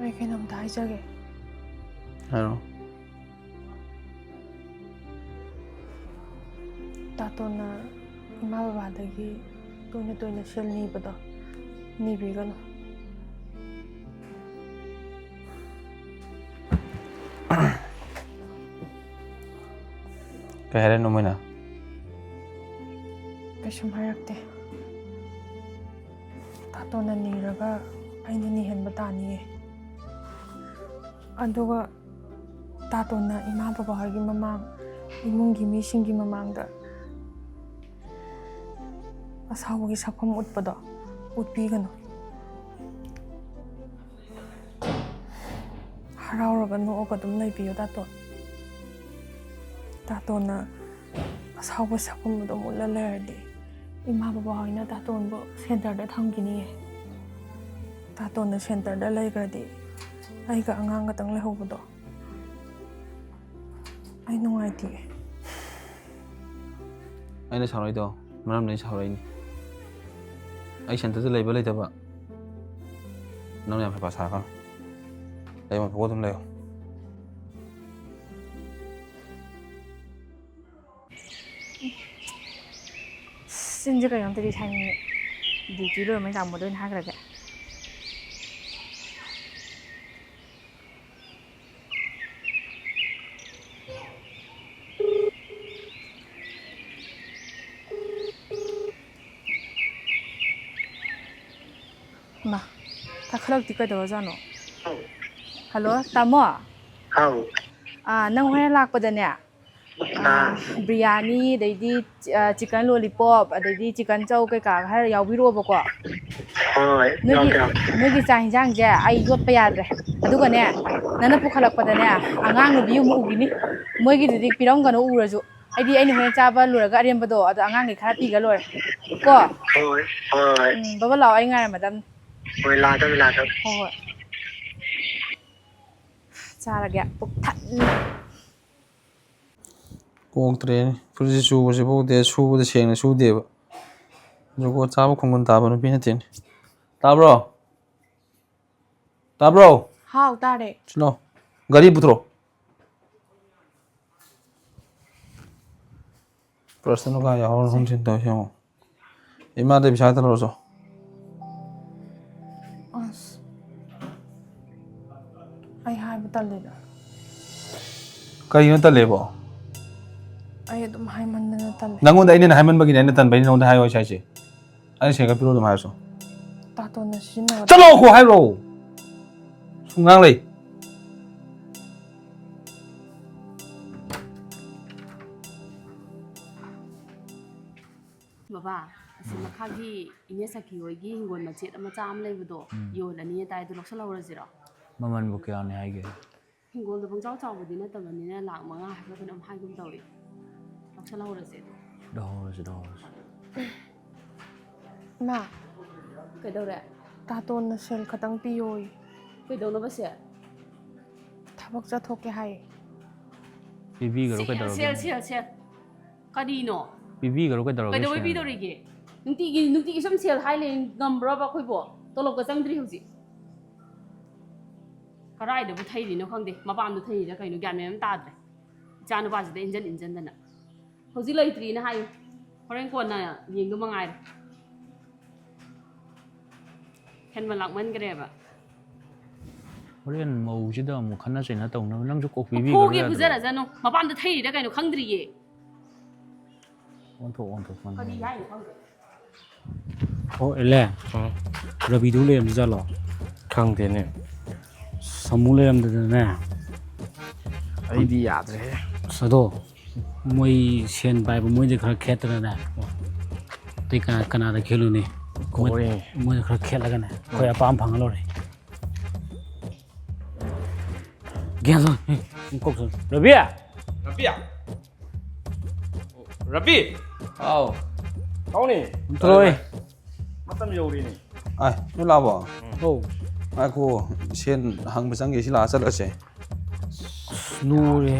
ꯑꯩ ꯀꯩꯅꯣꯝꯇ ꯍꯥꯏꯖꯒꯦ꯫ ꯍꯥꯏꯔꯣ꯫ ꯇꯥꯇꯣꯟꯅ ꯏꯃꯥ ꯕꯕꯥꯗꯒꯤ ꯇꯣꯏꯅ ꯇꯣꯏꯅ ꯁꯦꯜ ꯅꯤꯕꯗꯣ ꯅꯤꯕꯤꯒꯅꯨ꯫ ꯀꯩ ꯍꯥꯏꯔꯛꯏꯅꯣ ꯃꯣꯏꯅ? ꯀꯩꯁꯨꯝ ꯍꯥꯏꯔꯛꯇꯦ꯫ ꯇꯥꯇꯣꯟꯅ ꯅꯤꯔꯒ ꯑꯩꯅ ꯅꯤꯍꯟꯕ ꯇꯥꯅꯤꯌꯦ꯫ ꯑꯗꯨꯒ ꯇꯥꯇꯣꯟꯅ ꯏꯃꯥ ꯕꯕꯥ ꯍꯣꯏꯒꯤ ꯃꯃꯥꯡ, ꯏꯃꯨꯡꯒꯤ ꯃꯤꯁꯤꯡꯒꯤ ꯃꯃꯥꯡꯗ ꯑꯁꯥꯎꯕꯒꯤ ꯁꯛꯐꯝ ꯎꯠꯄꯗꯣ ꯎꯠꯄꯤꯒꯅꯨ꯫ ꯍꯔꯥꯎꯔꯒ ꯅꯣꯛꯑꯒ ꯑꯗꯨꯝ ꯂꯩꯕꯤꯌꯨ ꯇꯥꯇꯣꯟ꯫ ꯇꯥꯇꯣꯟꯅ ꯑꯁꯥꯎꯕ ꯁꯛꯀꯨꯝꯕꯗꯣ ꯃꯨꯠꯂ ꯂꯩꯔꯗꯤ ꯏꯃꯥ ꯕꯕꯥ ꯍꯣꯏꯅ ꯇꯥꯇꯣꯟꯕꯨ ꯁꯦꯟꯇꯔꯗ ꯊꯝꯈꯤꯅꯤꯌꯦ꯫ ꯇꯥꯇꯣꯟꯅ ꯁꯦꯟꯇꯔꯗ ꯂꯩꯈ꯭ꯔꯗꯤ ꯑꯩꯒ ꯑꯉꯥꯡ ꯈꯛꯇꯪ ꯂꯩꯍꯧꯕꯗꯣ ꯑꯩ ꯅꯨꯡꯉꯥꯏꯇꯦ꯫ ꯑꯩꯅ ꯁꯥꯎꯔꯛꯏꯗꯣ ꯃꯔꯝ ꯂꯩ ꯁꯥꯎꯔꯛꯏꯅꯤ꯫ ꯑꯩ ꯁꯦꯟꯇꯔꯗ ꯂꯩꯕ ꯂꯩꯇꯕ ꯅꯪꯅ ꯌꯥꯝ ꯍꯩꯄꯥ ꯁꯥꯔꯛꯀꯅꯨ꯫ ꯂꯩꯐꯝ ꯊꯣꯛꯄ ꯑꯗꯨꯝ ꯂꯩꯌꯣ꯫ ꯆꯤꯟꯁꯦ ꯀꯩꯅꯣꯝꯇꯗꯤ ꯁꯥꯏꯅꯤꯡꯉꯦ꯫ ꯗ꯭ꯌꯨꯇꯤ ꯂꯣꯏꯔꯝꯃꯩ ꯇꯥꯃꯣꯗ ꯑꯣꯏꯅ ꯍꯥꯏꯈ꯭ꯔꯒꯦ꯫ ꯃꯥ, ꯄꯥꯏꯈꯠꯂꯛꯇꯤ ꯀꯩꯗꯧꯔꯖꯥꯠꯅꯣ? ꯍꯜꯂꯣ, ꯇꯥꯃꯣ? ꯍꯥꯎ꯫ ꯑꯥ, ꯅꯪ ꯍꯣꯔꯦꯟ ꯂꯥꯛꯄꯗꯅꯦ, ꯑꯥ, ꯑꯥ꯫ ꯕꯤꯔꯌꯥꯅꯤ, ꯑꯗꯩꯗꯤ, ꯑꯥ, ꯆꯤꯀꯟ ꯂꯣꯂꯤꯄꯣꯞ, ꯑꯗꯩꯗꯤ ꯆꯤꯀꯟ ꯆꯧ ꯀꯩꯀꯥ ꯈꯔ ꯌꯥꯎꯕꯤꯔꯛꯑꯣꯕꯀꯣ꯫ ꯍꯣꯏ, ꯅꯣꯏꯒꯤ, ꯌꯥꯎꯔꯛꯀꯦ, ꯌꯥꯎꯔꯛꯀꯦ꯫ ꯅꯣꯏꯒꯤ ꯆꯥꯛ ꯍꯤꯟꯖꯥꯡꯁꯦ ꯑꯩ ꯌꯣꯠꯄ ꯌꯥꯗ꯭ꯔꯦ꯫ ꯑꯗꯨꯒꯅꯦ, ꯅꯪꯅ ꯄꯨꯈꯠꯂꯛꯄꯗꯅꯦ, ꯑꯉꯥꯡ ꯅꯨꯄꯤ ꯑꯃ ꯎꯈꯤꯅꯤ꯫ ꯃꯣꯏꯒꯤꯗꯨꯗꯤ ꯄꯤꯔꯝꯒꯅꯨ ꯎꯔꯁꯨ꯫ ꯑꯩꯗꯤ ꯑꯩꯅ ꯍꯣꯔꯦꯟ ꯆꯥꯕ ꯂꯣꯏꯔꯒ ꯑꯔꯦꯝꯕꯗꯣ ꯑꯗꯣ ꯑꯉꯥꯡꯈꯩ ꯈꯔ ꯄꯤꯈ꯭ꯔ ꯂꯣꯏꯔꯦ꯫ ꯀꯣ? ꯍꯣꯏ, ꯍꯣꯏ꯫ ꯎꯝ, ꯕꯕꯥ ꯂꯥꯛꯑꯣ, ꯑꯩ ꯉꯥꯏꯔꯝꯃꯗꯝꯅꯤ꯫ ꯍꯣꯏ, ꯂꯥꯛꯀꯗꯧꯅꯤ, ꯂꯥꯛꯀꯗꯧꯅꯤ꯫ ꯍꯣꯏ, ꯍꯣꯏ꯫ ꯆꯥꯔꯒꯦ꯫ ꯄꯨꯛ ꯊꯟꯅ꯫ ꯀꯣꯛꯇ꯭ꯔꯦꯅꯦ꯫ ꯐꯨꯔꯤꯠꯁꯦ ꯆꯨꯕꯁꯤꯐꯥꯎꯗꯤ ꯁꯨꯕꯗ ꯁꯦꯡꯅ ꯁꯨꯗꯦꯕ꯫ ꯖꯨꯒꯣꯠ ꯆꯥꯕ ꯈꯣꯡꯒꯨꯟ ꯇꯥꯕ ꯅꯨꯄꯤ ꯅꯠꯇꯦꯅꯦ꯫ ꯇꯥꯕ꯭ꯔꯣ? ꯇꯥꯕ꯭ꯔꯣ? ꯍꯥꯎ, ꯇꯥꯔꯦ꯫ ꯁꯤꯂꯣ꯫ ꯒꯥꯔꯤ ꯄꯨꯊꯣꯔꯛꯑꯣ꯫ ꯄ꯭ꯔꯁꯅ ꯀꯥ ꯌꯥꯎꯔ ꯍꯣꯝꯁꯤꯟ ꯇꯧꯔꯤꯁꯦ ꯌꯦꯡꯉꯣ꯫ ꯏꯃꯥꯗꯩ ꯄꯩꯁꯥ ꯈꯛꯇ ꯂꯧꯔꯁꯨ꯫ ꯑꯁ, ꯑꯩ ꯍꯥꯏꯕ ꯇꯜꯂꯤꯗ꯫ ꯀꯩꯒꯤꯅꯣ ꯇꯜꯂꯦꯕꯣ? ꯑꯩ ꯑꯗꯨꯝ ꯍꯥꯏꯃꯟꯗꯅ ꯇꯜꯂꯦ꯫ ꯅꯪꯉꯣꯟꯗ ꯑꯩꯅ ꯍꯥꯏꯃꯟꯕꯒꯤꯅꯦ ꯑꯩꯅ ꯇꯟꯕꯩꯅꯦ ꯅꯉꯣꯟꯗ ꯍꯥꯏꯌꯣ ꯍꯥꯏꯁꯦ꯫ ꯑꯩꯅ ꯁꯦꯡꯒꯠꯄꯤꯔꯣ ꯑꯗꯨꯝ ꯍꯥꯏꯔꯁꯨ꯫ ꯇꯥꯇꯣꯟꯅ ꯁꯤꯖꯤꯟꯅꯕ ꯆꯠꯂꯣ ꯈꯣ ꯍꯥꯏꯔꯣ꯫ ꯁꯨꯝ ꯉꯥꯡ ꯂꯩ꯫ ꯕꯕꯥ, ꯑꯁꯤ ꯃꯈꯥꯒꯤ ꯏꯅꯦ ꯁꯈꯤ ꯍꯣꯏꯒꯤ ꯍꯤꯡꯒꯣꯜ ꯃꯆꯦꯠ ꯃꯆꯥ ꯑꯃ ꯂꯩꯕꯗꯣ, ꯌꯣꯜꯂꯅꯤ ꯇꯥꯏ, ꯑꯗꯨ ꯂꯧꯁꯜꯍꯧꯔꯁꯤꯔꯣ? ꯃꯃꯜꯕꯨ ꯀꯌꯥꯅꯤ ꯍꯥꯏꯒꯦ? ꯍꯤꯡꯒꯣꯜꯗꯣ ꯄꯪꯆꯥꯎ ꯆꯥꯎꯕꯗꯤ ꯅꯠꯇꯕꯅꯤꯅ ꯂꯥꯛ ꯃꯉꯥ ꯍꯥꯏꯕ꯭ꯔꯥ ꯀꯩꯅꯣꯝ ꯍꯥꯏꯒꯨꯝ ꯇꯧꯏ꯫ ꯂꯧꯁꯜꯍꯧꯔꯁꯦ ꯑꯗꯣ꯫ ꯂꯧꯍꯧꯔꯁꯤ, ꯂꯧꯍꯧꯔꯁꯤ꯫ ꯏꯃꯥ, ꯀꯩꯗꯧꯔꯦ? ꯇꯥꯇꯣꯟꯅ ꯁꯦꯜ ꯈꯛꯇꯪ ꯄꯤꯌꯣꯌꯦ꯫ ꯀꯩꯗꯧꯅꯕ ꯁꯦ? ꯊꯕꯛ ꯆꯠꯊꯣꯛꯀꯦ ꯍꯥꯏꯌꯦ꯫ ꯄꯤꯕꯤꯒꯔꯣ ꯁꯦꯜ, ꯀꯩꯗꯧꯔꯒꯦ? ꯁꯦꯜ, ꯁꯦꯜ, ꯁꯦꯜ꯫ ꯀꯔꯤꯅꯣ? ꯄꯤꯕꯤꯒꯔꯣ, ꯀꯩꯗꯧꯔꯒꯦ? ꯀꯩꯗꯧꯕꯩ ꯁꯦꯜ? ꯄꯤꯗꯧꯔꯤꯒꯦ? ꯅꯨꯡꯇꯤꯒꯤ, ꯅꯨꯡꯇꯤꯒꯤ ꯁꯨꯝ ꯁꯦꯜ ꯍꯥꯏ ꯂꯩ ꯉꯝꯕ꯭ꯔꯕ ꯑꯩꯈꯣꯏꯕꯣ? ꯇꯣꯂꯣꯞꯀ ꯆꯪꯗ꯭ꯔꯤ ꯍꯧꯖꯤꯛ꯫ ꯀꯔꯥꯏꯗꯕꯨ ꯊꯩꯔꯤꯅꯣ ꯈꯪꯗꯦ꯫ ꯃꯄꯥꯝꯗ ꯊꯩꯔꯤꯔ ꯀꯩꯅꯣ ꯒ꯭ꯌꯥꯟ ꯃꯦꯟ ꯑꯃ ꯇꯥꯗ꯭ꯔꯦ꯫ ꯏꯆꯥ ꯅꯨꯄꯥꯁꯤꯗ ꯏꯟꯖꯟ ꯏꯟꯖꯟꯗꯅ꯫ ꯍꯧꯖꯤꯛ ꯂꯩꯇ꯭ꯔꯤꯅ ꯍꯥꯏꯌꯨ꯫ ꯍꯣꯔꯦꯟ ꯀꯣꯟꯅ ꯌꯦꯡꯗꯧ ꯃꯉꯥꯏꯔꯦ꯫ ꯍꯦꯟꯃꯟ ꯂꯥꯛꯃꯟꯈ꯭ꯔꯦꯕ꯫ ꯍꯣꯔꯦꯟ ꯃꯧꯁꯤꯗ ꯑꯃꯨꯛ ꯈꯠꯅ ꯆꯩꯅ ꯇꯧꯅꯕ꯫ ꯅꯪꯁꯨ ꯀꯣꯛ ꯄꯤꯕꯤꯒꯔꯣ ꯐꯨꯒꯦ ꯌꯥꯗ꯭ꯔꯣ? ꯐꯨꯖꯔꯖꯅꯨ꯫ ꯃꯄꯥꯝꯗ ꯊꯩꯔꯤꯔ ꯀꯩꯅꯣ ꯈꯪꯗ꯭ꯔꯤꯌꯦ꯫ ꯑꯣꯟꯊꯣꯛ ꯑꯣꯟꯊꯣꯛꯄꯅꯤ꯫ ꯀꯔꯤ ꯍꯥꯏꯅꯣ ꯈꯪꯗꯦ꯫ ꯑꯣ, ꯏꯂꯦ꯫ ꯔꯕꯤꯗꯨ ꯂꯩꯔꯝꯗꯖꯥꯠꯂꯣ? ꯈꯪꯗꯦꯅꯦ꯫ ꯁꯥꯃꯨ ꯂꯩꯔꯝꯗꯗꯅꯅꯦ꯫ ꯑꯩꯗꯤ ꯌꯥꯗ꯭ꯔꯦ꯫ ꯑꯁ, ꯑꯗꯣ ꯃꯣꯏ ꯁꯦꯟ ꯄꯥꯏꯕ ꯃꯣꯏꯗꯤ ꯈꯔ ꯈꯦꯠꯇꯅꯅꯦ꯫ ꯑꯇꯩ ꯀꯅꯥ, ꯀꯅꯥꯗ ꯈꯦꯠꯂꯨꯅꯤ? ꯃꯣꯏ, ꯍꯣꯏ꯫ ꯃꯣꯏꯗ ꯈꯔ ꯈꯦꯠꯂꯒꯅꯦ, ꯑꯩꯈꯣꯏ ꯑꯄꯥꯝ ꯐꯪꯉ ꯂꯣꯏꯔꯦ꯫ ꯒ꯭ꯌꯥꯟ ꯇꯥ-, ꯎꯝ, ꯀꯣꯛ ꯁꯨꯝ-, ꯔꯕꯤ! ꯔꯕꯤꯌꯥ! ꯔꯕꯤ! ꯍꯥꯎ꯫ ꯍꯥꯎꯅꯦ꯫ ꯊꯣꯛꯂꯛꯑꯣꯏ꯫ ꯃꯇꯝ ꯌꯧꯔꯤꯅꯦ꯫ ꯑꯥꯏ, ꯅꯣꯏ ꯂꯥꯛꯑꯕꯣ? ꯑꯧ꯫ ꯉꯥꯏꯈꯣ, ꯁꯦꯟ ꯍꯪꯕ ꯆꯪꯒꯦ, ꯁꯤ ꯂꯥꯛꯑ ꯆꯠꯂꯁꯦ꯫ ꯂꯨꯔꯦ꯫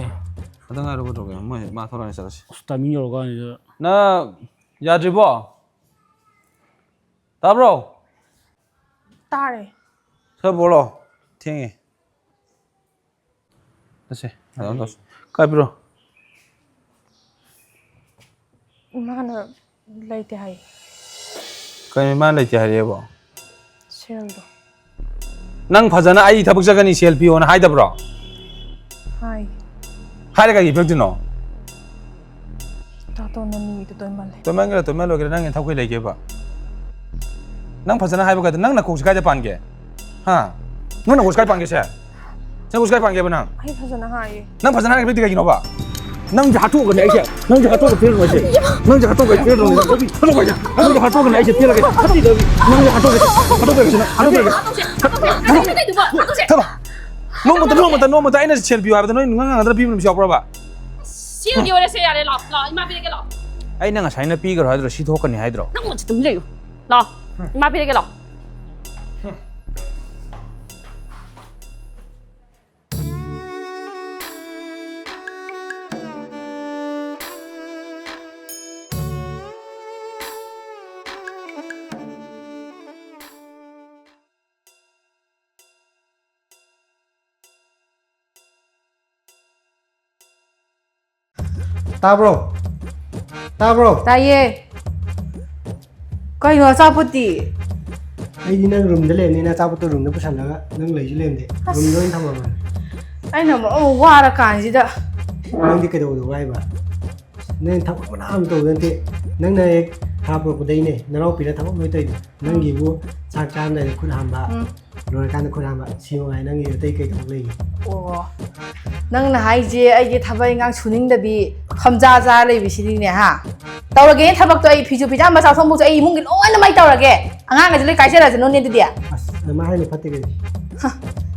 ꯈꯤꯇꯪ ꯉꯥꯏꯔꯣ, ꯀꯩꯗꯧꯔꯒꯦ? ꯃꯣꯏ ꯃꯥ ꯊꯣꯛꯂꯛꯑꯅꯤ, ꯆꯠꯂꯁꯤ꯫ ꯑꯁ, ꯇꯥꯏꯃꯤꯡ ꯌꯧꯔꯀꯥꯟꯁꯤꯗ꯫ ꯅꯪ ꯌꯥꯗ꯭ꯔꯤꯕꯣ? ꯇꯥꯕ꯭ꯔꯣ? ꯇꯥꯔꯦ꯫ ꯁꯠ ꯄꯣꯔꯛꯑꯣ, ꯊꯦꯡꯉꯦ꯫ ꯆꯠꯁꯦ, ꯑꯗꯨꯝ ꯇꯧꯁꯤ꯫ ꯀꯥꯏ ꯄꯤꯔꯣ? ꯏꯃꯥꯅ ꯂꯩꯇꯦ ꯍꯥꯏ꯫ ꯀꯩꯅꯣ, ꯏꯃꯥ ꯂꯩꯇꯦ ꯍꯥꯏꯔꯛꯑꯦꯕꯣ? ꯁꯦꯜꯗꯣ꯫ ꯅꯪ ꯐꯖꯅ "ꯑꯩ ꯊꯕꯛ ꯆꯠꯀꯅꯤ, ꯁꯦꯜ ꯄꯤꯌꯣꯅ" ꯍꯥꯏꯗꯕ꯭ꯔꯣ? ꯍꯥꯏ꯫ ꯍꯥꯏꯔꯒ ꯀꯩꯒꯤ ꯄꯤꯔꯛꯇꯣꯏꯅꯣ? ꯇꯥꯇꯣꯟꯅ ꯅꯤꯗꯣ ꯇꯣꯏꯃꯜꯂꯦ꯫ ꯇꯣꯏꯃꯟꯒꯦꯔꯥ ꯇꯣꯏꯃꯜꯂꯣꯏꯒꯦꯔꯥ, ꯅꯪꯒꯤ ꯊꯕꯛ ꯀꯩ ꯂꯩꯒꯦꯕ? ꯅꯪ ꯐꯖꯅ ꯍꯥꯏꯕ ꯀꯥꯏꯗ? ꯅꯪ ꯅꯀꯣꯛꯁꯤ ꯀꯥꯏꯗ ꯄꯥꯟꯒꯦ? ꯍꯥ? ꯅꯪ ꯅꯀꯣꯛꯁꯤ ꯀꯥꯏ ꯄꯥꯟꯒꯦ ꯁꯦ? ꯅꯪ ꯅꯀꯣꯛꯁꯤ ꯀꯥꯏ ꯄꯥꯟꯒꯦꯕ ꯅꯪ? ꯑꯩ ꯐꯖꯅ ꯍꯥꯏꯌꯦ꯫ ꯅꯪ ꯐꯖꯅ ꯍꯥꯏꯔꯒ ꯄꯤꯔꯛꯇꯦ ꯀꯩꯒꯤꯅꯣꯕ? ꯅꯪꯁꯦ ꯍꯥꯠꯇꯣꯛꯑꯒꯅꯦ ꯑꯩꯁꯦ, ꯅꯪꯁꯦ ꯍꯥꯠꯇꯣꯛꯑꯒ ꯄꯤꯔꯗꯧꯅꯤ ꯑꯩꯁꯦ, ꯅꯪꯁꯦ ꯍꯥꯠꯇꯣꯛꯑꯒ ꯄꯤꯔꯗꯧꯅꯤ, ꯍꯥꯠꯇꯣꯛꯑꯒ, ꯍꯥꯠꯇꯣꯛꯑꯒ, ꯅꯪꯁꯦ ꯍꯥꯠꯇꯣꯛꯑꯒ, ꯍꯥꯠꯇꯣꯛꯑꯒ, ꯅꯪꯁꯦ ꯍꯥꯠꯇꯣꯛꯑꯒ, ꯍꯥꯠꯇꯣꯛꯑꯒ, ꯍꯥꯠꯇꯣꯛꯑꯒ, ꯊꯕꯛ꯫ ꯅꯣꯡꯃꯇ, ꯅꯣꯡꯃꯇ, ꯅꯣꯡꯃꯇ ꯑꯩꯅ ꯁꯦꯜ ꯄꯤꯌꯨ ꯍꯥꯏꯕꯗ ꯅꯣꯏ ꯉꯥꯡ ꯉꯥꯡꯗꯅ ꯄꯤꯕ ꯅꯨꯃꯤꯠꯁꯨ ꯌꯥꯎꯕ꯭ꯔꯕ? ꯁꯤꯒꯤ ꯑꯣꯏꯔꯁꯦ, ꯌꯥꯔꯦ, ꯂꯥꯛꯑꯣ, ꯂꯥꯛꯑꯣ, ꯏꯃꯥ ꯄꯤꯔꯒꯦ, ꯂꯥꯛꯑꯣ꯫ ꯑꯩꯅ ꯉꯁꯥꯏꯅ ꯄꯤꯈ꯭ꯔꯣ ꯍꯥꯏꯗ꯭ꯔꯣ, ꯁꯤ ꯊꯣꯛꯀꯅꯤ ꯍꯥꯏꯗ꯭ꯔꯣ? ꯅꯪ ꯉꯁꯤ ꯑꯗꯨꯝ ꯂꯩꯌꯨ, ꯂꯥꯛꯑꯣ, ꯏꯃꯥ ꯄꯤꯔꯒꯦ, ꯂꯥꯛꯑꯣ꯫ ꯇꯥꯕ꯭ꯔꯣ? ꯇꯥꯕ꯭ꯔꯣ? ꯇꯥꯏꯌꯦ꯫ ꯀꯩꯅꯣ ꯑꯆꯥꯄꯣꯠꯇꯤ? ꯑꯩꯗꯤ ꯅꯪ ꯔꯨꯝꯗ ꯂꯩꯔꯝꯅꯤꯅ ꯑꯆꯥꯄꯣꯠꯇꯣ ꯔꯨꯝꯗ ꯄꯨꯁꯜꯂꯒ ꯅꯪ ꯂꯩꯁꯨ ꯂꯩꯔꯝꯗꯦ꯫ ꯑꯁ꯫ ꯔꯨꯝꯗ ꯑꯣꯏꯅ ꯊꯝꯃꯕꯅꯦ꯫ ꯑꯩꯅ ꯃꯔꯣꯟ ꯑꯃ ꯋꯥꯔꯀꯥꯟꯁꯤꯗ꯫ ꯅꯪꯗꯤ ꯀꯩꯗꯧꯗꯧꯕ ꯍꯥꯏꯕ? ꯅꯪ ꯊꯕꯛ ꯃꯅꯥ ꯑꯃ ꯇꯧꯕ ꯅꯠꯇꯦ꯫ ꯅꯪꯅ ꯍꯦꯛ ꯍꯥ ꯄꯨꯔꯛꯄꯗꯩꯅꯦ ꯅꯅꯥꯎꯄꯤꯅ ꯊꯕꯛ ꯂꯣꯏ ꯇꯧꯔꯤꯗꯣ꯫ ꯅꯪꯒꯤꯕꯨ ꯆꯥꯛ ꯆꯥꯔꯝꯗꯥꯏꯗ ꯈꯨꯠ ꯍꯥꯝꯕ, ꯎꯝ꯫ ꯂꯣꯏꯔꯀꯥꯟꯗ ꯈꯨꯠ ꯍꯥꯝꯕ꯫ ꯁꯤ ꯃꯉꯥꯏ ꯅꯪꯒꯤ ꯑꯇꯩ ꯀꯩ ꯊꯕꯛ ꯂꯩꯒꯦ? ꯑꯣ꯫ ꯅꯪꯅ ꯍꯥꯏꯁꯦ ꯑꯩꯒꯤ ꯊꯕꯛ ꯏꯪꯈꯥꯡ ꯁꯨꯅꯤꯡꯗꯕꯤ ꯐꯝꯖꯥ ꯆꯥ ꯂꯩꯕꯤꯁꯤꯅꯤꯅꯦ ꯍꯥ? ꯇꯧꯔꯒꯦꯅꯦ ꯊꯕꯛꯇꯣ ꯑꯩ ꯐꯤꯁꯨ ꯐꯤꯖꯥꯝꯕ ꯆꯥꯛꯊꯣꯡꯕꯁꯨ ꯑꯩ ꯏꯃꯨꯡꯒꯤ ꯂꯣꯏꯅꯃꯛ ꯇꯧꯔꯒꯦ꯫ ꯑꯉꯥꯡꯒꯁꯦ ꯂꯣꯏ ꯀꯥꯏꯖꯔꯁꯅꯨꯅꯦ ꯑꯗꯨꯗꯤ꯫ ꯑꯁ, ꯑꯗꯨꯃꯥꯏ ꯍꯥꯏꯅ ꯐꯠꯇꯦ ꯀꯩꯅꯣ꯫ ꯍ,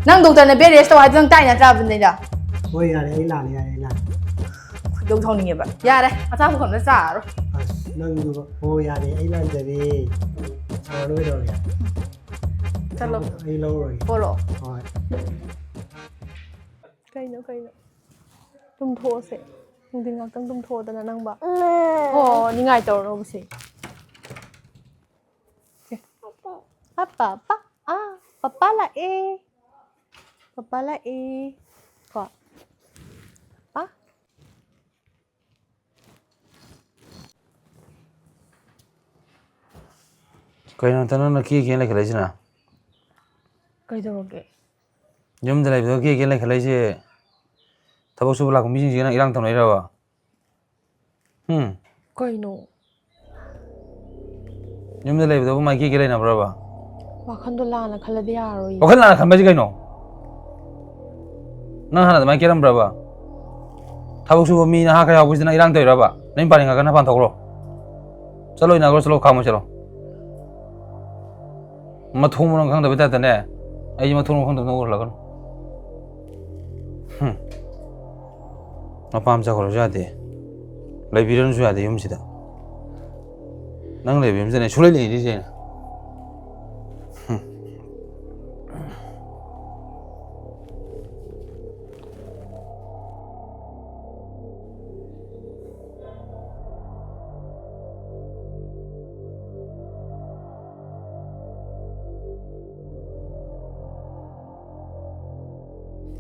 ꯅꯪ ꯗꯣꯛꯇꯔꯅ bed rest ꯇꯧ ꯍꯥꯏꯗꯣ ꯅꯪ ꯇꯥꯏ ꯅꯠꯇ꯭ꯔꯥ ꯑꯗꯨꯅꯤꯗ? ꯍꯣꯏ, ꯌꯥꯔꯦ, ꯑꯩ ꯂꯥꯜꯂꯦ, ꯌꯥꯔꯦ, ꯑꯩ ꯂꯥꯜꯂꯦ꯫ ꯈꯣꯏꯗꯧ ꯁꯥꯎꯅꯤꯡꯉꯦꯕ꯫ ꯌꯥꯔꯦ, ꯑꯆꯥꯄꯣꯠ ꯑꯝꯇ ꯆꯥꯔꯣꯏ꯫ ꯑꯁ, ꯅꯪꯗꯨꯕ꯫ ꯍꯣ, ꯌꯥꯔꯦ, ꯑꯩ ꯂꯥꯟꯖꯔꯦ꯫ ꯁꯥꯎꯔꯅꯨ ꯀꯩꯗꯧꯔꯒꯦ? ꯆꯠꯂꯣ꯫ ꯑꯩ ꯂꯧꯔꯔꯣꯏꯒꯦ꯫ ꯄꯣꯔꯛꯑꯣ꯫ ꯍꯣꯏ꯫ ꯀꯩꯅꯣ, ꯀꯩꯅꯣ? ꯇꯨꯝꯊꯣꯛꯑꯁꯦ꯫ ꯅꯨꯡꯊꯤꯟ ꯉꯥꯛꯇꯪ ꯇꯨꯝꯊꯣꯛꯑꯣꯗꯅ ꯅꯪꯕ꯫ ꯍꯣ, ꯅꯤꯡꯉꯥꯏ ꯇꯧꯔꯅꯣꯕꯁꯦ꯫ ꯁꯦ꯫ ꯑꯥ, ꯄꯥꯄꯥ꯫ ꯑꯥ, ꯄꯥꯄꯥ ꯂꯥꯛꯑꯦ꯫ ꯄꯥꯄꯥ ꯂꯥꯛꯑꯦ꯫ ꯀꯣ꯫ ꯄꯥꯄꯥ꯫ ꯀꯩꯅꯣ ꯅꯊꯟ ꯅꯪꯅ ꯀꯦ ꯀꯦꯅ ꯂꯩꯈꯠꯂꯛꯏꯁꯤꯅ? ꯀꯩꯗꯧꯔꯒꯦ? ꯌꯨꯝꯗ ꯂꯩꯕꯗꯣ ꯀꯦ ꯀꯦ ꯂꯩꯈꯠꯂꯛꯏꯁꯦ ꯊꯕꯛ ꯁꯨꯕ ꯂꯥꯛꯄ ꯃꯤꯁꯤꯡꯁꯤꯒ ꯅꯪ ꯏꯔꯥꯡ ꯇꯧꯅꯩꯔꯕ? ꯍꯨꯝ? ꯀꯩꯅꯣ? ꯌꯨꯝꯗ ꯂꯩꯕꯗꯕꯨ ꯃꯥꯏ ꯀꯦ ꯀꯦ ꯂꯩꯅꯕ꯭ꯔꯕ? ꯋꯥꯈꯟꯗꯣ ꯂꯥꯟꯅ ꯈꯜꯂꯗꯤ ꯌꯥꯔꯣꯏꯌꯦ꯫ ꯋꯥꯈꯜ ꯂꯥꯟꯅ ꯈꯟꯕ ꯍꯥꯏꯁꯦ ꯀꯩꯅꯣ? ꯅꯪ ꯍꯥꯟꯅ ꯑꯗꯨꯃꯥꯏꯅ ꯀꯦꯔꯝꯕ꯭ꯔꯕ? ꯊꯕꯛ ꯁꯨꯕ ꯃꯤ ꯅꯍꯥ ꯈꯔ ꯌꯥꯎꯕꯁꯤꯗ ꯅꯪ ꯏꯔꯥꯡ ꯇꯧꯔꯤꯔꯕ? ꯅꯌꯨꯝ ꯄꯥꯅꯤꯡꯉꯒꯅ ꯄꯥꯟꯊꯣꯛꯈ꯭ꯔꯣ꯫ ꯆꯠꯂꯣ, ꯏꯟꯅꯈ꯭ꯔꯣ, ꯆꯠꯂꯣ, ꯈꯥꯝꯃꯣ ꯆꯠꯂꯣ꯫ ꯃꯊꯣꯡ ꯃꯔꯝ ꯈꯪꯗꯕꯩ ꯇꯥꯏꯞꯇꯅꯦ, ꯑꯩꯁꯦ ꯃꯊꯣꯡ ꯃꯔꯝ ꯈꯪꯗꯕꯅ ꯎꯍꯜꯂꯛꯀꯅꯨ꯫ ꯍꯨꯝ꯫ ꯃꯄꯥꯝ ꯆꯠꯈ꯭ꯔꯁꯨ ꯌꯥꯗꯦ, ꯂꯩꯕꯤꯔꯅꯁꯨ ꯌꯥꯗꯦ ꯌꯨꯝꯁꯤꯗ꯫ ꯅꯪ ꯂꯩꯕ ꯌꯨꯝꯁꯤꯗꯅꯦ ꯁꯨꯡꯂꯩ ꯂꯩꯅꯤꯡꯗ꯭ꯔꯤꯁꯦ ꯑꯩꯅ꯫ ꯍꯨꯝ꯫